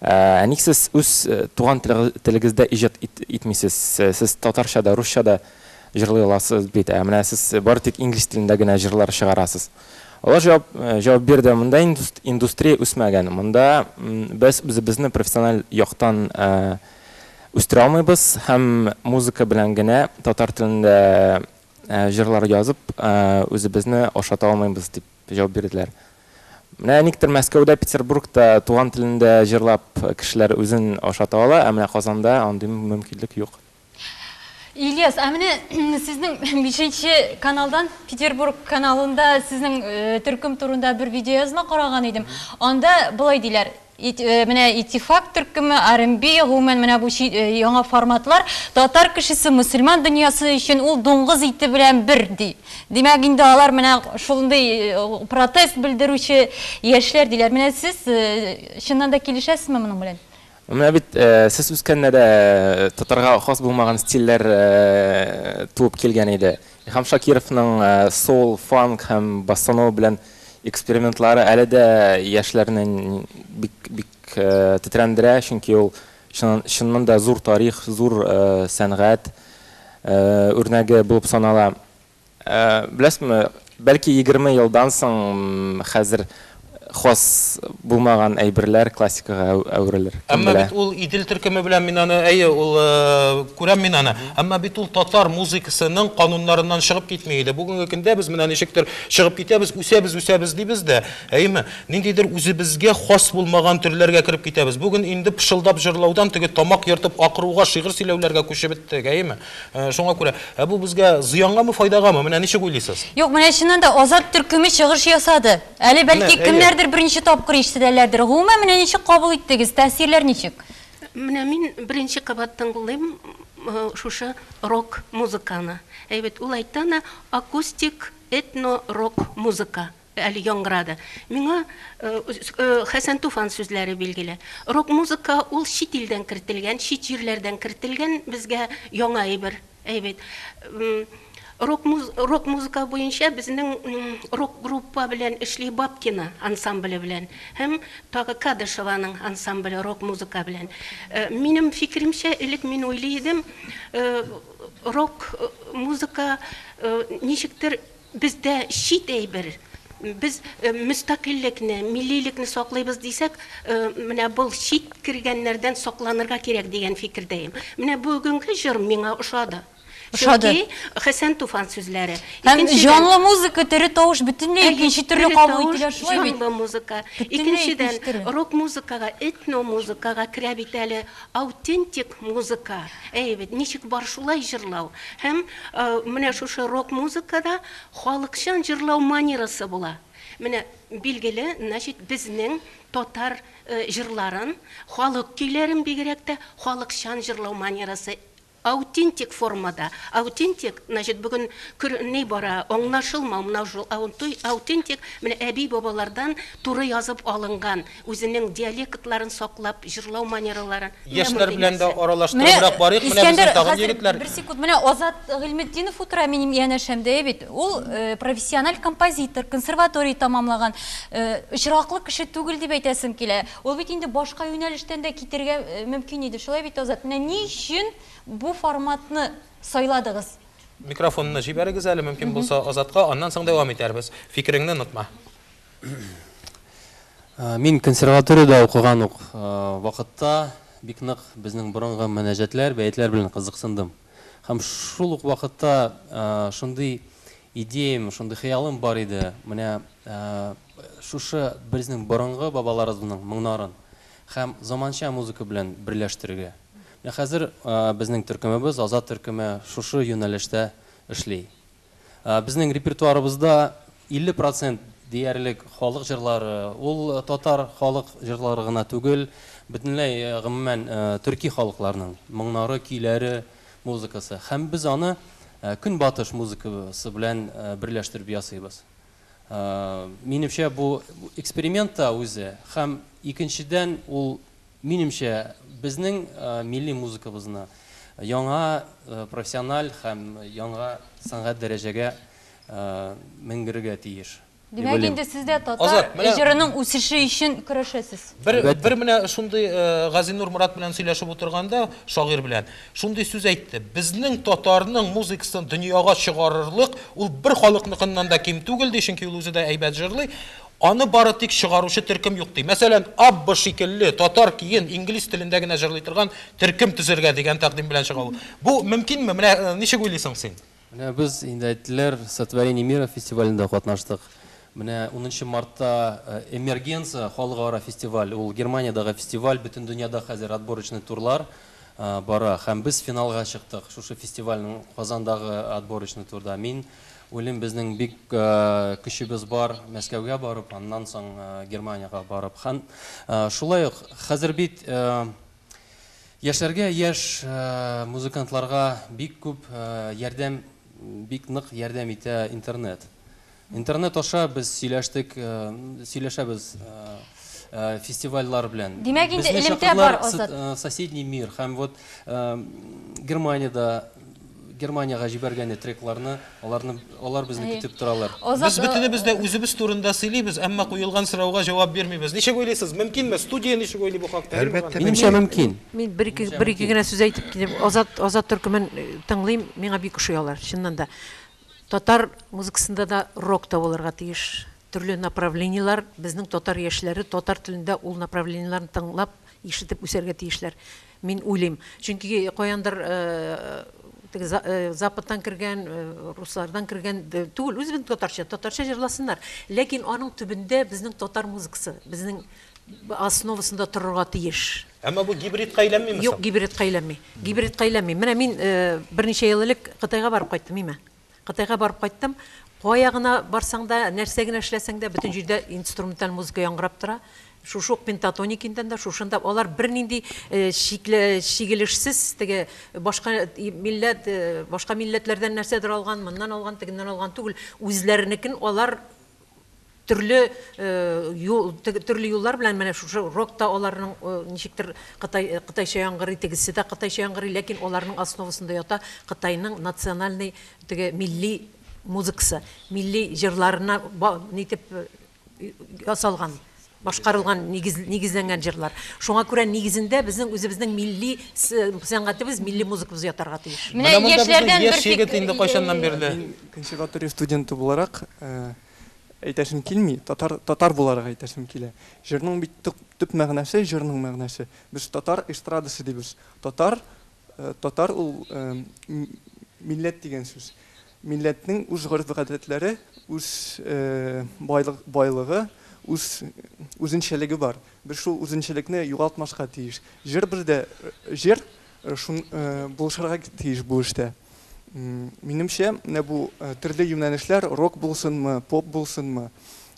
Ә ник сез үз туган телегездә иҗат итмисез? Сез татарча да, русча да җырлый аласыз бит, ә менә сез бары тик инглиз телендә генә җырлар чыгарасыз. Алар җавап, җавап бирде, монда индустрия үсмәгән, монда без үзебезне профессиональ яктан үстерә алмыйбыз һәм музыка белән генә татар телендә җырлар язып үзебезне ашата алмыйбыз, дип җавап бирделәр. Менә никтер Мәскәүдә, Петербургта туган телендә җырлап кешеләр үзен ашата ала, ә менә Казанда андый мөмкинлек юк. Ильяс, ә менә сезнең бишенче каналдан, Петербург каналында сезнең төркем турында бер видеоязма караган идем. Анда болай диләр, менә Иттифак төркеме, R&B, гомумән менә бу яңа форматлар татар кешесе мөселман дөньясы өчен ул дуңгыз ите белән бер, ди. Димәк, инде алар менә шундый протест белдерүче яшьләр диләр. Менә сез чыннан да килешәсезме моның белән? Менә бит сез үскәндә дә татарга хас булмаган стильләр туып килгән иде. Илһам Шакировның соул, фанк һәм бассанова белән экспериментлары әле дә яшьләрне бик бик тетрәндерә, чөнки ул чыннан да зур тарих, зур сәнгать үрнәге булып санала. Беләсезме, бәлки 20 елдан соң хәзер хас булмаган әйберләр классикага әверелер. Кем Әмма белә. бит ул Идел төркеме белән мин аны, әйе, ул күрәм мин аны. Әмма бит ул татар музыкасының кануннарыннан чыгып китми иде. Бүгенге көндә без менә ничектер чыгып китәбез, үсәбез, үсәбез дибез дә, әйеме? Ниндидер үзебезгә хас булмаган төрләргә кереп китәбез. Бүген инде пышылдап җырлаудан теге тамак ертып акыруга, шигырь сөйләүләргә күчеп беттек, әйеме? Шуңа күрә, ә бу безгә зыянгамы, файдагамы? Менә ничек уйлыйсыз? Юк, менә чыннан да Азат төркеме чыгыш ясады. Әле бәлки кемнәрдер беренче тапкыр ишетәләрдер. Гомумән, менә ничек кабул иттегез, тәэсирләр ничек? Менә мин беренче кабат тыңлыйм шушы рок музыканы. Әйбәт, ул әйтте аны, акустик этно-рок музыка. Әле яңгырады. Миңа Хәсән Туфан сүзләре билгеле. Рок-музыка ул чит илдән кертелгән, чит җирләрдән кертелгән безгә яңа әйбер. Әйбәт. Рок муз рок музыка буенча безнең рок группа белән эшли Бабкина ансамбле белән һәм тагы Кадышеваның ансамбле рок музыка белән. Минем фикеремчә, элек мин уйлый идем, рок музыка ничектер бездә чит әйбер. Без мөстәкыйльлекне, миллилекне саклыйбыз дисәк, менә был чит кергәннәрдән сакланырга кирәк дигән фикердәем. Менә бүгенге җыр миңа ошады. Ошады. Чөнки Хәсән Туфан сүзләре. Һәм Икенчедән, җанлы музыка, тере тавыш бөтенләй Әйе, икенче төрле тере кабул тавыш, ителә, шулай бит? җанлы музыка. Бөтенләй Икенчедән, икенче төрле. рок музыкага, этно музыкага керә бит әле аутентик музыка. Әйе бит, ничек бар шулай җырлау. Һәм менә шушы рок музыкада халыкчан җырлау манерасы була. Менә билгеле, значит, безнең татар җырларын, халык көйләрен бигрәк тә халыкчан җырлау манерасы аутентик формада. Аутентик, значит, бүген көр ни бара, аңлашылмау, менә шул аутентик, менә әби-бабалардан туры язып алынган, үзенең диалектларын саклап, җырлау манераларын. Менә Яшьләр мондый белән дә нәрсә. аралаштырыбрак барыйк, менә Искәндәр, безнең тагын хәзер егетләр. бер секунд, менә Азат Гыйльметдинов утыра минем янәшәмдә бит. Ул профессиональ композитор, консерватория тамамлаган, очраклы кеше түгел дип әйтәсем килә. Ул бит инде башка юнәлештән дә китергә мөмкин иде. Шулай бит, Азат? Менә ни өчен бу форматны сайладыгыз? Микрофонны җибәрегез әле, мөмкин булса, Азатка, аннан соң дәвам итәрбез. Фикереңне онытма. Мин консерваториядә укыган ук вакытта бик нык безнең борынгы мөнәҗәтләр, бәетләр белән кызыксындым. Һәм шул ук вакытта шундый идеям, шундый хыялым бар иде. Менә шушы безнең борынгы бабаларыбызның моңнарын һәм заманча музыка белән берләштерергә. Менә хәзер безнең төркемебез, Азат төркеме шушы юнәлештә эшли. Безнең репертуарыбызда 50% диярлек халык җырлары, ул татар халык җырлары гына түгел, бөтенләй гомумән төрки халыкларның моңнары, көйләре, музыкасы. Һәм без аны көнбатыш музыкасы белән берләштереп ясыйбыз. Минемчә, бу эксперимент та үзе, һәм икенчедән ул, минемчә, безнең милли музыкабызны яңа профессиональ һәм яңа сәнгать дәрәҗәгә менгерергә тиеш. Димәк, инде сез дә татар Азат, менә- җырының үсеше өчен көрәшәсез. Бер, бер менә шундый Газинур Морат белән сөйләшеп утырганда, шагыйрь белән, шундый сүз әйтте. Безнең татарның музыкасын дөньяга чыгарырлык, ул бер халыкныкыннан да ким түгел ди, чөнки ул үзе дә әйбәт җырлый. Аны бары тик чыгаручы төркем юк ди. Мәсәлән, Абба шикелле татар көен инглиз телендә генә җырлый торган төркем төзергә дигән тәкъдим белән чыга ул. Бу мөмкинме? Менә ничек уйлыйсың син? Менә без инде әйттеләр, Сотворение мира фестивалендә катнаштык. Менә 10 мартта Эмергенция халыкара фестиваль, ул Германиядәге фестиваль, бөтен дөньяда хәзер отборочный турлар бара. Һәм без финалга чыктык шушы фестивальнең Казандагы отборочный турда. Мин уйлыйм, безнең бик көчебез бар Мәскәүгә барып, аннан соң Германиягә барып. Һәм шулай ук хәзер бит яшьләргә, яшь музыкантларга бик күп ярдәм, бик нык ярдәм итә интернет. Интернет аша без сөйләштек, сөйләшәбез фестивальләр белән. Димәк, инде Безне элемтә бар, чакырдылар Азат. соседний мир һәм вот Германиядә, Германиягә җибәргән трекларны, аларны, алар безне Әйе. көтеп торалар. Азат, Без бөтенебез дә үзебез турында сөйлибез, әмма куелган сорауга җавап бирмибез. Ничек уйлыйсыз, мөмкинме? Студия ничек уйлый бу хакта? Әлбәттә, Минемчә, мөмкин. Мин бер ике, бер ике генә сүз әйтеп китәм. Азат, Азат төркемен тыңлыйм, миңа бик ошый алар, чыннан да. Татар музыкасында да рок та булырга тиеш. Төрле направлениелар, безнең татар яшьләре татар телендә ул направлениеларны тыңлап, ишетеп үсәргә тиешләр. Мин уйлыйм. Чөнки каяндыр теге Западтан кергән, руслардан кергән түгел, үзебезнең татарча, татарча җырласыннар. Ләкин аның төбендә безнең татар музыкасы, безнең основасында торырга тиеш. Әмма бу гибридка әйләнмиме Юк, соң? гибридка әйләнми. Гибридка әйләнми. Менә мин берничә ел элек Кытайга барып кайттым, име? Кытайга барып кайттым. Кая гына барсаң да, нәрсә генә эшләсәң дә, бөтен җирдә инструменталь музыка яңгырап тора. Шушы ук пентатоник инде дә, шушында алар бернинди чигелешсез теге башка милләт башка милләтләрдән нәрсәдер алган, моннан алган, тегеннән алган түгел. Үзләренекен алар Төрле юл, төрле юллар белән менә шушы рок та аларның ничектер кытай, кытайча яңгырый, тегесе дә кытайча яңгырый, ләкин аларның основасында ята Кытайның национальный теге милли музыкасы, милли җырларына нитеп ясалган, башкарылган, нигез, нигезләнгән җырлар. Шуңа күрә нигезендә безнең үзебезнең милли сәнгатебез, милли музыкабыз ятарга тиеш. Менә яшьләрдән бер Яшь егет инде кайчаннан бирле? Мин консерватория студенты буларак, әйтәсем килми, татар, татар буларак әйтәсем килә. Җырның бит төп, төп мәгънәсе, җырның мәгънәсе, без татар эстрадасы дибез. Татар, татар ул милләт дигән сүз. Милләтнең үз гореф-гадәтләре, үз байлык, байлыгы, үз үзенчәлеге бар. Без шул үзенчәлекне югалтмаска тиеш. Җыр бездә, җыр шун булышырга тиеш бу эштә. Минемчә, менә бу төрле юнәлешләр, рок булсынмы, поп булсынмы,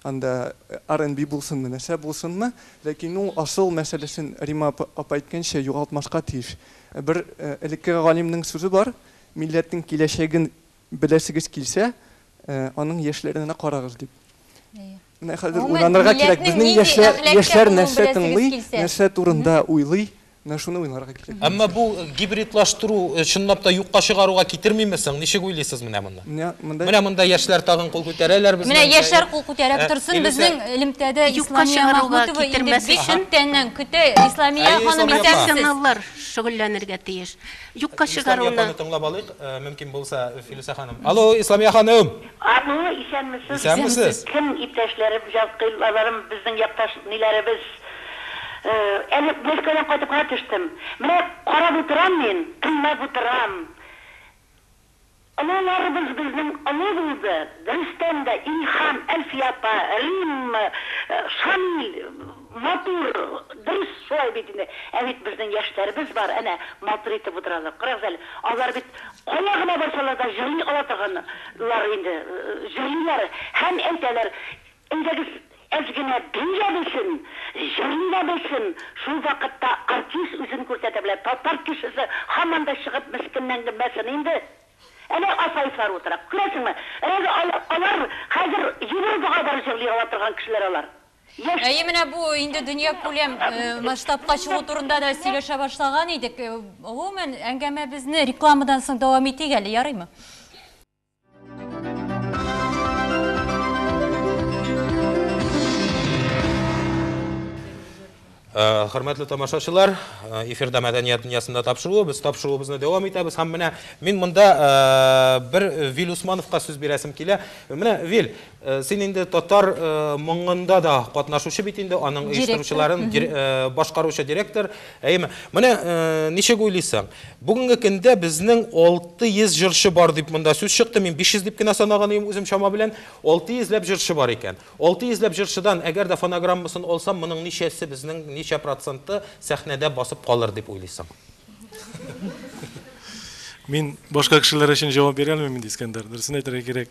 анда R&B булсынмы, нәрсә булсынмы, ләкин ул асыл мәсьәләсен Рима апа әйткәнчә югалтмаска тиеш. Бер элеккеге галимнең сүзе бар, милләтнең киләчәген беләсегез килсә, аның яшьләренә карагыз дип. Менә хәзер уйланырга кирәк, безнең яшьләр, яшьләр нәрсә тыңлый, нәрсә турында уйлый, менә шуны уйларга кирәк. Әмма бу гибридлаштыру чынлап та юкка чыгаруга китермиме соң? Ничек уйлыйсыз менә моны? Менә монда Менә монда яшьләр тагын кул күтәрәләр безнең. Менә яшьләр кул күтәреп торсын, Илүсә. безнең элемтәдә Юкка Исламия чыгаруга Мәхмүтова инде китермәс бик өчен күптәннән көтә. Исламия Әйе, ханым, Исламия апа. исәнмесез? Профессионаллар шөгыльләнергә тиеш. Юкка Исламия чыгаруны. апаны тыңлап алыйк, мөмкин булса, Филүсә ханым. Алло, Исламия ханым! Алло, исәнмесез. Исәнмесез. Кем иптәшләрем, җанкыйлаларым, безнең якташ ниләребез. Әле Мәскәүдән кайтып кына төштем. Менә карап утырам мин, тыңлап утырам. Олыларыбыз безнең олы булды. Дөрестән дә, Илһам, Әлфия апа, Римма, Шамил, матур, дөрес шулай бит инде. Ә бит безнең яшьләребез бар, әнә, матур итеп утыралар. Карагыз әле, алар бит кая гына барсалар да җырлый ала торганнар инде, җырлыйлар һәм әйтәләр, Әйдәгез, әз генә бии дә белсен, җырлый да белсен, шул вакытта артист үзен күрсәтә белә. Татар кешесе һаман да чыгып мескенләнмәсен инде. Әнә Асаевлар утыра, күрәсеңме? Разве алар хәзер Европага барып җырлый ала торган кешеләр алар? Яшь. Әйе, менә бу инде дөньякүләм масштабка чыгу турында да сөйләшә башлаган идек. Гомумән, әңгәмәбезне рекламадан соң дәвам итик әле, ярыймы? Хөрмәтле тамашачылар, эфирда Мәдәният дөньясында тапшыруы, без тапшыруыбызны дәвам итәбез һәм менә мин монда бер Вил Усмановка сүз бирәсем килә. Менә Вил, син инде татар моңында да катнашучы бит инде, аның оештыручыларын, башкаручы директор. Әйеме? Менә ничек уйлыйсың? Бүгенге көндә безнең 600 җырчы бар дип монда сүз чыкты. Мин 500 дип кенә санаган идем үзем чама белән. 600 ләп җырчы бар икән. 600 ләп җырчыдан әгәр дә фонограммасын алсам, моның ничәсе безнең ничә проценты сәхнәдә басып калыр дип уйлыйсың? Мин башка кешеләр өчен җавап бирә алмыйм инде, Искәндәр. Дөресен әйтергә кирәк.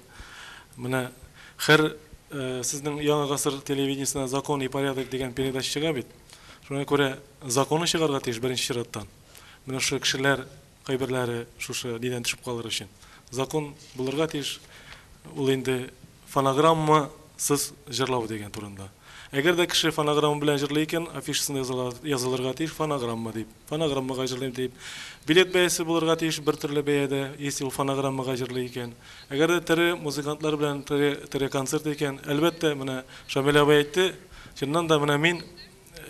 Менә һәр сезнең Яңа гасыр телевидениесенә Закон и порядок дигән передача чыга бит. Шуңа күрә законы чыгарга тиеш беренче чираттан. Менә шушы кешеләр кайберләре шушы нидән төшеп калыр өчен. Закон булырга тиеш, ул инде фонограммасыз җырлау дигән турында. Әгәр дә кеше фонограмма белән җырлый икән, афишасында язылырга тиеш фонограмма дип. Фонограммага җырлыйм дип. Билет бәясе булырга тиеш бер төрле бәядә, если ул фонограммага җырлый икән. Әгәр дә тере музыкантлар белән тере, тере концерт икән, әлбәттә, менә Шамил абый әйтте, чыннан да менә мин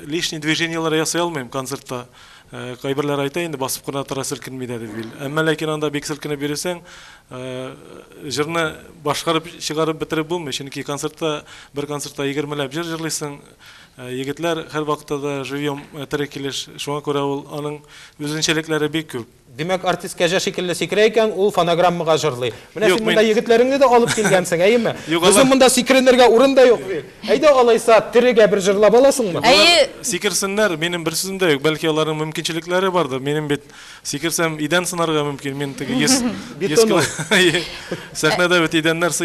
лишний движениеләр ясый алмыйм концертта. Кайберләр әйтә инде, басып кына тора, селкенми дә дип. Әмма ләкин анда бик селкенеп йөресәң, җырны башкарып чыгарып бетереп булмый. Чөнки концертта, бер концертта егермеләп җыр җырлыйсың. Егетләр һәрвакытта да живьем тере килеш. Шуңа күрә ул аның үзенчәлекләре бик күп. Димәк, артист кәҗә шикелле сикерә икән, ул фонограммага җырлый. Менә син монда егетләреңне дә алып килгәнсең, әйеме? Безнең монда сикеренергә урын да юк бит. Әйдә, алайса, терегә бер җырлап аласыңмы? Алар сикерсеннәр, минем бер сүзем дә юк. Бәлки, аларның мөмкинчелекләре бардыр. Минем бит сикерсәм, идән сынарга мөмкин. Мин теге 100 Бетон ул. Сәхнәдә бит идәннәр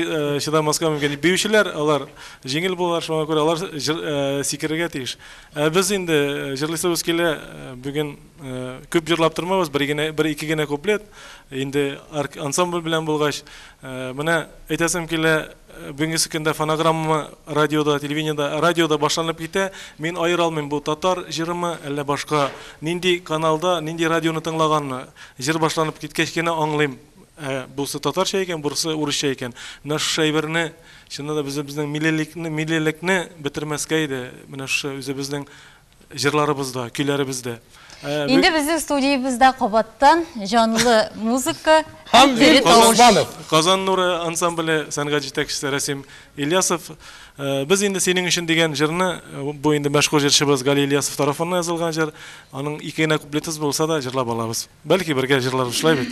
чыдамаска мөмкин. Биючеләр, алар җиңел булалар, шуңа күрә алар сикерергә тиеш. Ә без инде җырлыйсыбыз килә, бүген Күп җырлап тормабыз, бер генә, бер-ике генә куплет. Инде ансамбль белән булгач, менә әйтәсем килә, Бүгенгесе көндә фонограмма радиода, телевидениедә, радиода башланып китә. Мин аера алмыйм, бу татар җырымы, әллә башка нинди каналда, нинди радионы тыңлаганны. Җыр башланып киткәч кенә аңлыйм, ә бусы татарча икән, бурысы урысча икән. Менә шушы әйберне, чыннан да, үзебезнең миллилекне, миллилекне бетермәскә иде. Менә шушы үзебезнең җырларыбызда, көйләребездә. Инде безнең студиябездә кабаттан җанлы музыка һәм тере тавыш. Казан нуры ансамбле сәнгать җитәкчесе Рәсим Ильясов. Без инде синең өчен дигән җырны, бу инде мәшһүр җырчыбыз Гали Ильясов тарафыннан язылган җыр, аның ике генә куплетыз булса да җырлап алабыз. Бәлки бергә җырларбыз, шулай бит?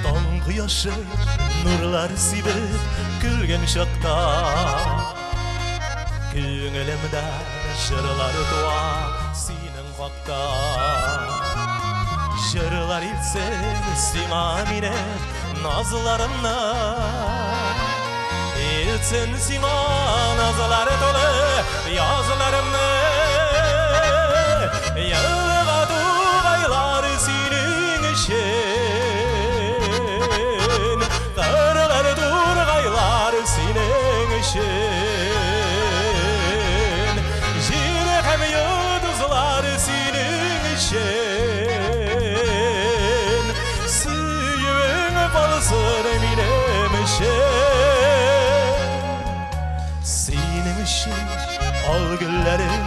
Таң кояшы нурлар сибеп көлгән чакта Күңелемдә җырлар туа синең хакта Җырлар илтсен сиңа минем назларымны Илтсен сиңа назлар тулы язларымны Елга тугайлар синең өчен Кырлар тургайлар синең өчен Җир һәм йолдызлар синең өчен Сөюең калсын минем өчен Синең өчен ал гөлләрем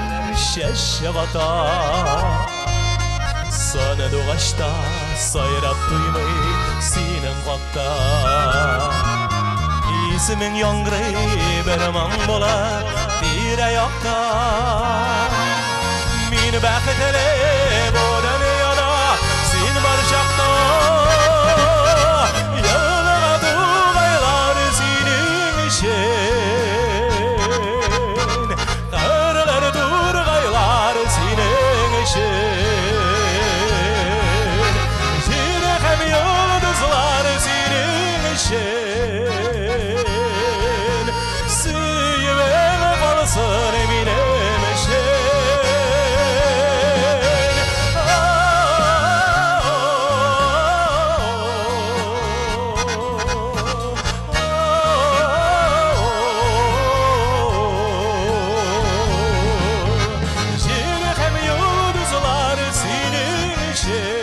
чәчәк ата Сандугачта сайрап туймый синең хакта Исемең яңгырый бер моң булып тирә-якта Мин бәхетле бу дөньяда син бар чакта Елга тугайлар синең өчен Кырлар тургайлар синең өчен Җир һәм йолдызлар синең өчен Сөюең калсын минем өчен Җир һәм йолдызлар синең өчен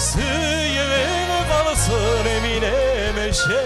Сөюең калсын минем өчен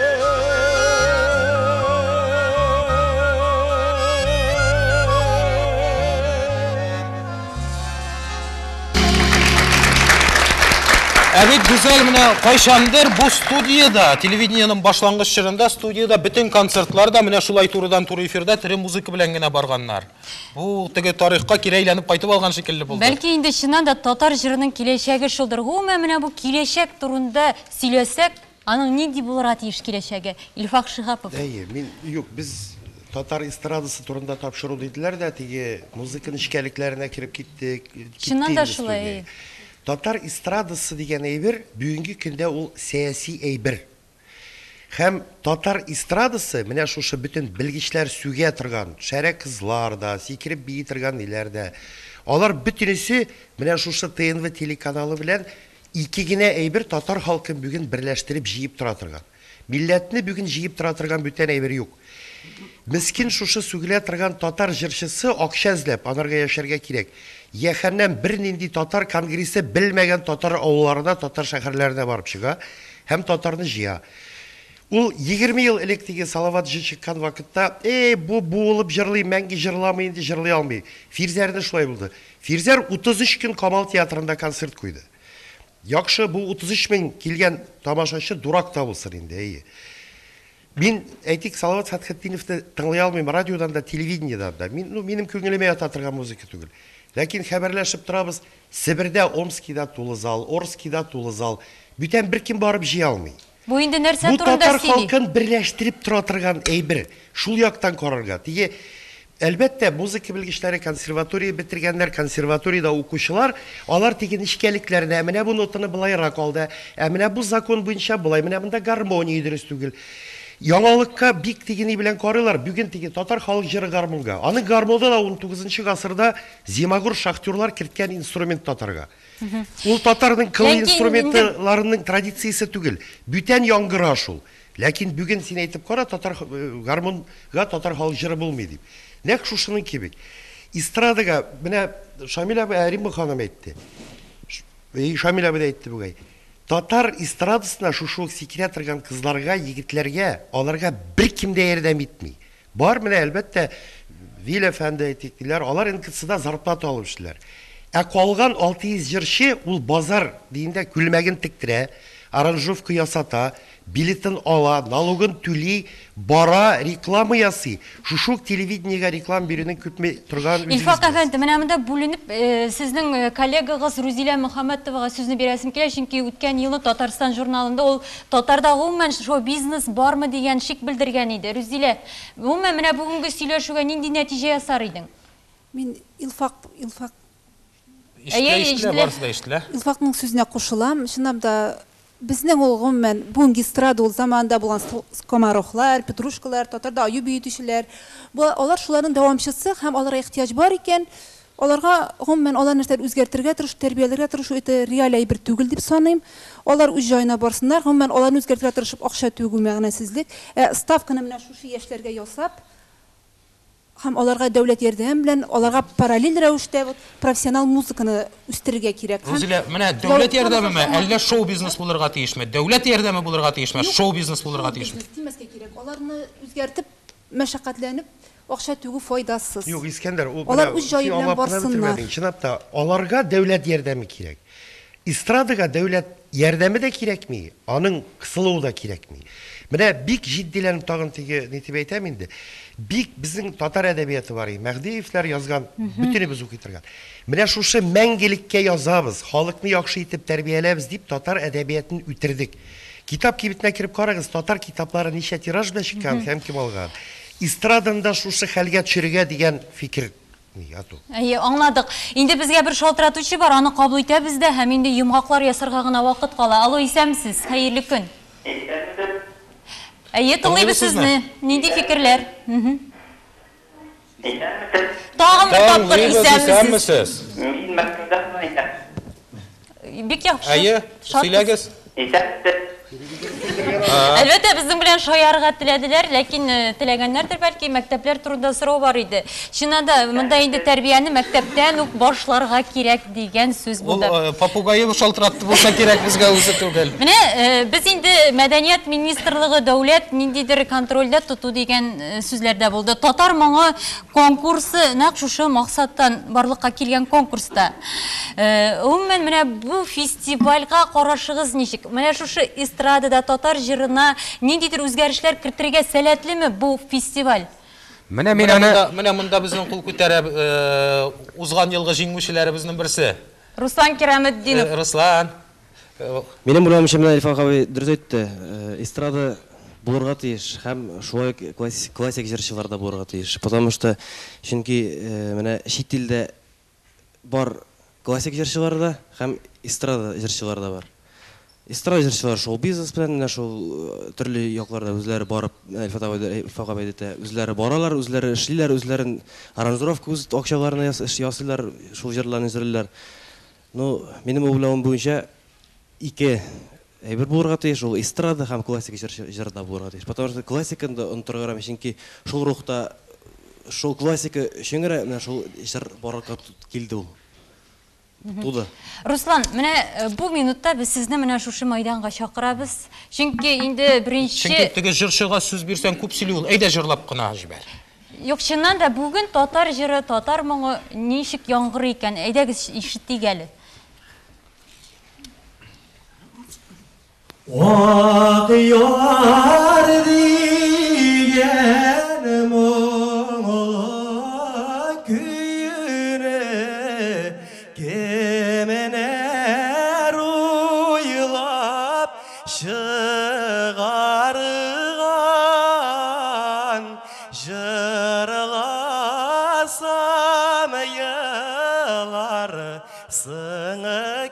Ә бит Гүзәл менә кайчандыр бу студиядә, телевидениенең башлангыч чорында студиядә бөтен концертлар да менә шулай турыдан-туры эфирда тере музыка белән генә барганнар. Бу теге тарихка кире әйләнеп кайтып алган шикелле булды. Бәлки инде чыннан да татар җырының киләчәге шулдыр. Гомумән, менә бу киләчәк турында сөйләсәк, аның нинди булырга тиеш киләчәге? Илфак Шиһапов. Әйе, мин юк, без татар эстрадасы турында тапшыру диделәр дә, теге музыка нечкәлекләренә кереп киттек. Чыннан да шулай, әйе. Татар эстрадасы дигән әйбер бүгенге көндә ул сәяси әйбер. Һәм татар эстрадасы менә шушы бөтен белгечләр сүгә торган, шәрә кызлар да, сикереп бии торган ниләр дә. Алар бөтенесе менә шушы ТНВ телеканалы белән ике генә әйбер татар халкын бүген берләштереп җыеп тора торган. Милләтне бүген җыеп тора торган бүтән әйбер юк. Мискин шушы сүгелә торган татар җырчысы акча эзләп, анарга яшәргә кирәк. Яхәннәм бернинди татар конгрессы белмәгән татар авылларына, татар шәһәрләренә барып чыга һәм татарны җыя. Ул 20 ел элек теге Салават җыр чыккан вакытта, эй, бу буылып җырлый, мәңге җырламый инде, җырлый алмый. Фирзәрне шулай булды. Фирзәр 33 көн Камал театрында концерт куйды. Яхшы, бу 33 мең килгән тамашачы дурак та булсын инде, әйе. Мин, әйтик, Салават Фәтхетдиновны тыңлый алмыйм радиодан да, телевидениедан да. Мин, ну, минем күңелемә ята торган музыка түгел. Ләкин хәбәрләшеп торабыз, Себердә, Омскида тулы зал, Орскида тулы зал. Бүтән беркем барып җыя алмый. Бу инде нәрсә Бу турында татар сөйли? халкын берләштереп тора торган әйбер. Шул яктан карарга. Теге Әлбәттә, музыка белгечләре, консерватория бетергәннәр, консерваториядә укучылар, алар теге нечкәлекләрне, ә менә бу нотаны былайрак алды, ә менә бу закон буенча болай, менә монда гармония дөрес түгел. Яңалыкка бик теге ни белән карыйлар, бүген теге татар халык җыры гармунга. Аның гармуны да 19 гасырда зимагур шахтерлар керткән инструмент татарга. Ул татарның кыл инструментларының традициясе түгел. Бүтән яңгыраш ул. Ләкин бүген син әйтеп кара, татар гармунга татар халык җыры булмый дип. Нәкъ шушының кебек. Эстрадага менә Шамил абый, Римма ханым әйтте. Шамил абый да әйтте бугай. Татар эстрадасына шушы ук сикерә торган кызларга, егетләргә, аларга беркем дә ярдәм итми. Бар менә, әлбәттә, Вил әфәнде әйтик, диләр, алар НКЦда зарплата алып эшлиләр. Ә калган 600 җырчы ул базар дигәндә күлмәген тектерә, аранжировка ясата, билетын ала, налогын түли, бара, реклама ясый. Шушы ук телевидениегә реклама бирүнең күпме торганын үзегез Илфак беләсез. әфәнде, менә монда бүленеп, сезнең коллегагыз Рузилә Мөхәммәтовага сүзне бирәсем килә, чөнки үткән елны Татарстан журналында ул татарда гомумән шоу-бизнес бармы дигән шик белдергән иде. Рузилә, гомумән менә бүгенге сөйләшүгә нинди нәтиҗә ясар идең? Мин Илфак, Илфак Ишетелә, ишетелә, барысы да ишетелә. Илфакның сүзенә кушылам. Чынлап та, безнең ул гомумән бүгенге эстрада ул заманында булган скоморохлар, петрушкалар, татарда аю биетүчеләр. Бу алар шуларның дәвамчысы һәм аларга ихтыяҗ бар икән, аларга гомумән алар нәрсәдер үзгәртергә тырышу, тәрбияләргә тырышу это реаль әйбер түгел дип саныйм. Алар үз җаена барсыннар. Гомумән аларны үзгәртергә тырышып акча түгү мәгънәсезлек. Ә ставканы менә шушы яшьләргә ясап, Һәм аларга дәүләт ярдәме белән, аларга параллель рәвештә вот профессионал музыканы үстерергә кирәк. Һәм Рузилә, менә дәүләт ярдәмеме, әллә шоу-бизнес булырга тиешме? Дәүләт ярдәме булырга тиешме, шоу-бизнес булырга тиешме? Шоу-бизнес димәскә кирәк. Аларны үзгәртеп, мәшәкатьләнеп, акча түгү файдасыз. Юк, Искәндәр, ул Алар менә үз җае син белән аңлап кына барсыннар. бетермәдең. Чынлап та, аларга дәүләт ярдәме кирәк. Эстрадага дәүләт ярдәме дә кирәкми, аның кысылуы да кирәкми. Менә бик җитдиләнеп тагын теге ни дип әйтәм инде. Бик безнең татар әдәбияты бар, Мәһдиевләр язган, бөтенебез укый торган. Менә шушы мәңгелеккә язабыз, халыкны яхшы итеп тәрбияләбез дип татар әдәбиятын үтердек. Китап кибетенә кереп карагыз, татар китаплары ничә тираж белән чыккан һәм кем алган. Эстраданы да шушы хәлгә төшерергә дигән фикер яту. Әйе, аңладык. Инде безгә бер шалтыратучы бар, аны кабул итәбез дә һәм инде йомгаклар ясарга гына вакыт кала. Алло, исәнмесез, хәерле көн. Әйе, тыңлыйбыз сезне. Нинди фикерләр? Тагын бер тапкыр исәнмесез. Мин Мәскәүдән әйтәм. Бик яхшы. Әйе, сөйләгез. Исәнмесез. Әлбәттә, безнең белән шаярырга теләделәр, ләкин теләгәннәрдер бәлки, мәктәпләр турында сорау бар иде. Чыннан да, монда инде тәрбияне мәктәптән үк башларга кирәк дигән сүз булды. Ул попугае шалтыратты булса кирәк, безгә үзе түгел. Менә без инде Мәдәният министрлыгы дәүләт ниндидер контрольдә тоту дигән сүзләр дә булды. Татар моңы конкурсы нәкъ шушы максаттан барлыкка килгән конкурста. Гомумән, менә бу фестивальгә карашыгыз ничек? Менә шушы эстрадада татар җырына ниндидер үзгәрешләр кертергә сәләтлеме бу фестиваль? Менә мин аны Менә монда безнең кул күтәрә узган елгы җиңүчеләребезнең берсе. Руслан Кираметдинов. Руслан. Минем уйлавымча, менә Илфак абый дөрес әйтте. Эстрада булырга тиеш һәм шулай ук классик җырчылар да булырга тиеш. Потому что чөнки менә чит илдә бар классик җырчылар да һәм эстрада җырчылары да бар. Эстрада җырчылары шоу-бизнес белән менә шул төрле якларда үзләре барып, Илфат абый, Илфак абый әйтә, үзләре баралар, үзләре эшлиләр, үзләрен аранжировка үз акчаларына ясыйлар, шул җырларны җырлыйлар. Ну, минем уйлавым буенча ике әйбер булырга тиеш, ул эстрада һәм классик җыр да булырга тиеш. Потому что классиканы да онытырга ярамый, чөнки шул рухта, шул классика өчен генә менә шул җыр барлыкка килде ул. Туды. Руслан, менә бу минутта без сезне менә шушы майданга чакырабыз. Чөнки инде беренче Чөнки теге җырчыга сүз бирсәң күп сөйли ул. Әйдә җырлап кына җибәр. Юк, чыннан да бүген татар җыры, татар моңы ничек яңгырый икән? Әйдәгез ишетик әле. Ак яр дигән моңлы көйне кемнәр уйлап чыгарган, җырлап Алсам еларсың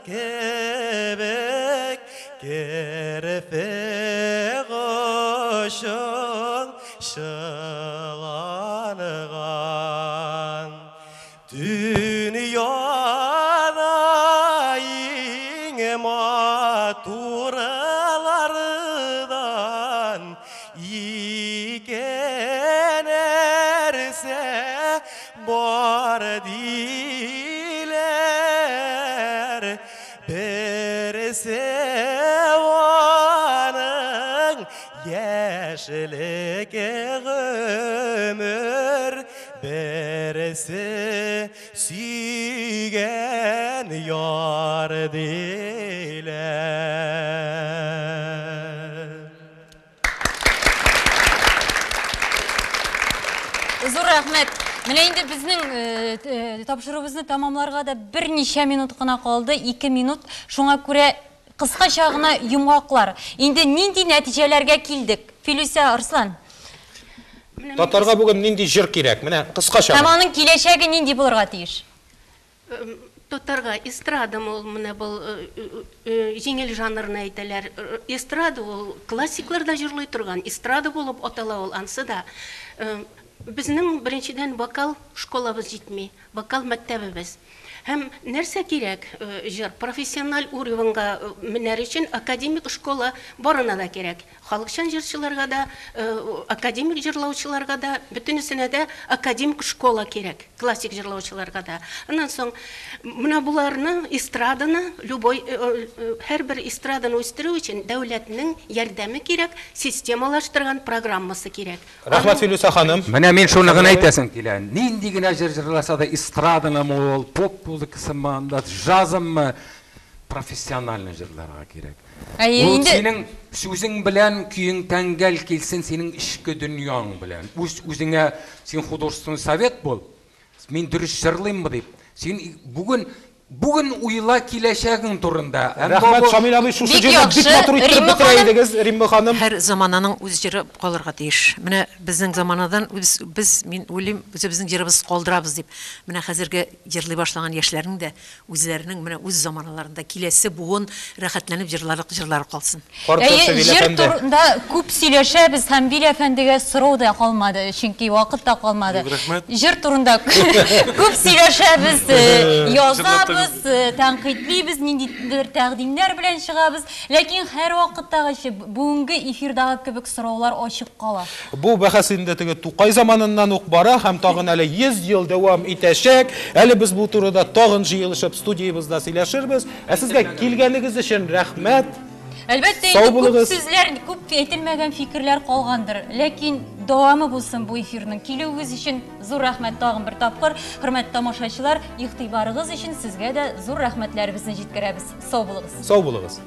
кебек, керфек очың чыланган. Дөньяда иң матурлардан ике нәрсә бар диләр. Берсе аның яшьлек гомер, берсе сөйгән яр диләр. Зур рәхмәт. Менә инде безнең тапшыруыбызны тәмамларга да берничә минут кына калды, 2 минут. Шуңа күрә кыскача гына йомгаклар. Инде нинди нәтиҗәләргә килдек? Филүсә, Арслан. Татарга бүген нинди җыр кирәк? Менә кыскача. Һәм аның киләчәге нинди булырга тиеш? Татарга эстрадамы ул, менә был җиңел жанрны әйтәләр. Эстрада ул классиклар да җырлый торган, эстрада булып атала ул ансы да. Безнең беренчедән вокал школабыз җитми, вокал мәктәбебез. Һәм нәрсә кирәк җыр? Профессиональ уровеньга менәр өчен академик школа барына да кирәк. Халыкчан җырчыларга да, академик җырлаучыларга да, бөтенесенә дә академик школа кирәк, классик җырлаучыларга да. Аннан соң менә боларны, эстраданы, любой, һәрбер эстраданы үстерү өчен дәүләтнең ярдәме кирәк, системалаштырган программасы кирәк. Рәхмәт, Филүсә ханым. Менә мин шуны гына әйтәсем килә. Нинди генә җыр җырласа да, эстраданымы ул, поп музыкасымы, анда джазымы, профессиональный җырларга кирәк. Әйе, Ул инде синең сүзең белән көең тәңгәл килсен, синең эчке дөньяң белән. Үз үзеңә син художественный совет бул. Мин дөрес җырлыйммы дип. Син бүген бүген уйла киләчәгең турында. Рәхмәт, Шамил абый, шушы Бик җырны бик яхшы, матур иттереп Римма бетерә ханым. идегез, Римма ханым. Һәр замананың үз җыры калырга тиеш. Менә безнең заманадан үз, без, мин уйлыйм, үзебезнең җырыбыз калдырабыз дип. Менә хәзерге җырлый башлаган яшьләрнең дә үзләренең менә үз заманаларында киләсе буын рәхәтләнеп җырларлык җырлары калсын. Карт Әйе, җырчы Вил җыр әфәнде. турында күп сөйләшәбез һәм Вил әфәндегә сорау да калмады, чөнки вакыт та калмады. Юк, рәхмәт. Җыр турында күп сөйләшәбез, Җырлап та язабыз, тәнкыйтьлибез, ниндидер тәкъдимнәр белән чыгабыз. Ләкин һәрвакыттагыча бүгенге эфирдагы кебек сораулар ачык кала. Бу бәхәс инде теге Тукай заманыннан ук бара һәм тагын әле 100 ел дәвам итәчәк. Әле без бу турыда тагын җыелышып студиябездә сөйләшербез. Ә сезгә килгәнегез өчен рәхмәт. Әлбәттә, Сау инде күп булыгыз. сүзләр, күп әйтелмәгән фикерләр калгандыр. Ләкин дәвамы булсын бу эфирның. Килүегез өчен зур рәхмәт тагын бер тапкыр. Хөрмәтле тамашачылар, игътибарыгыз өчен сезгә дә зур рәхмәтләребезне җиткерәбез. Сау булыгыз. Сау булыгыз.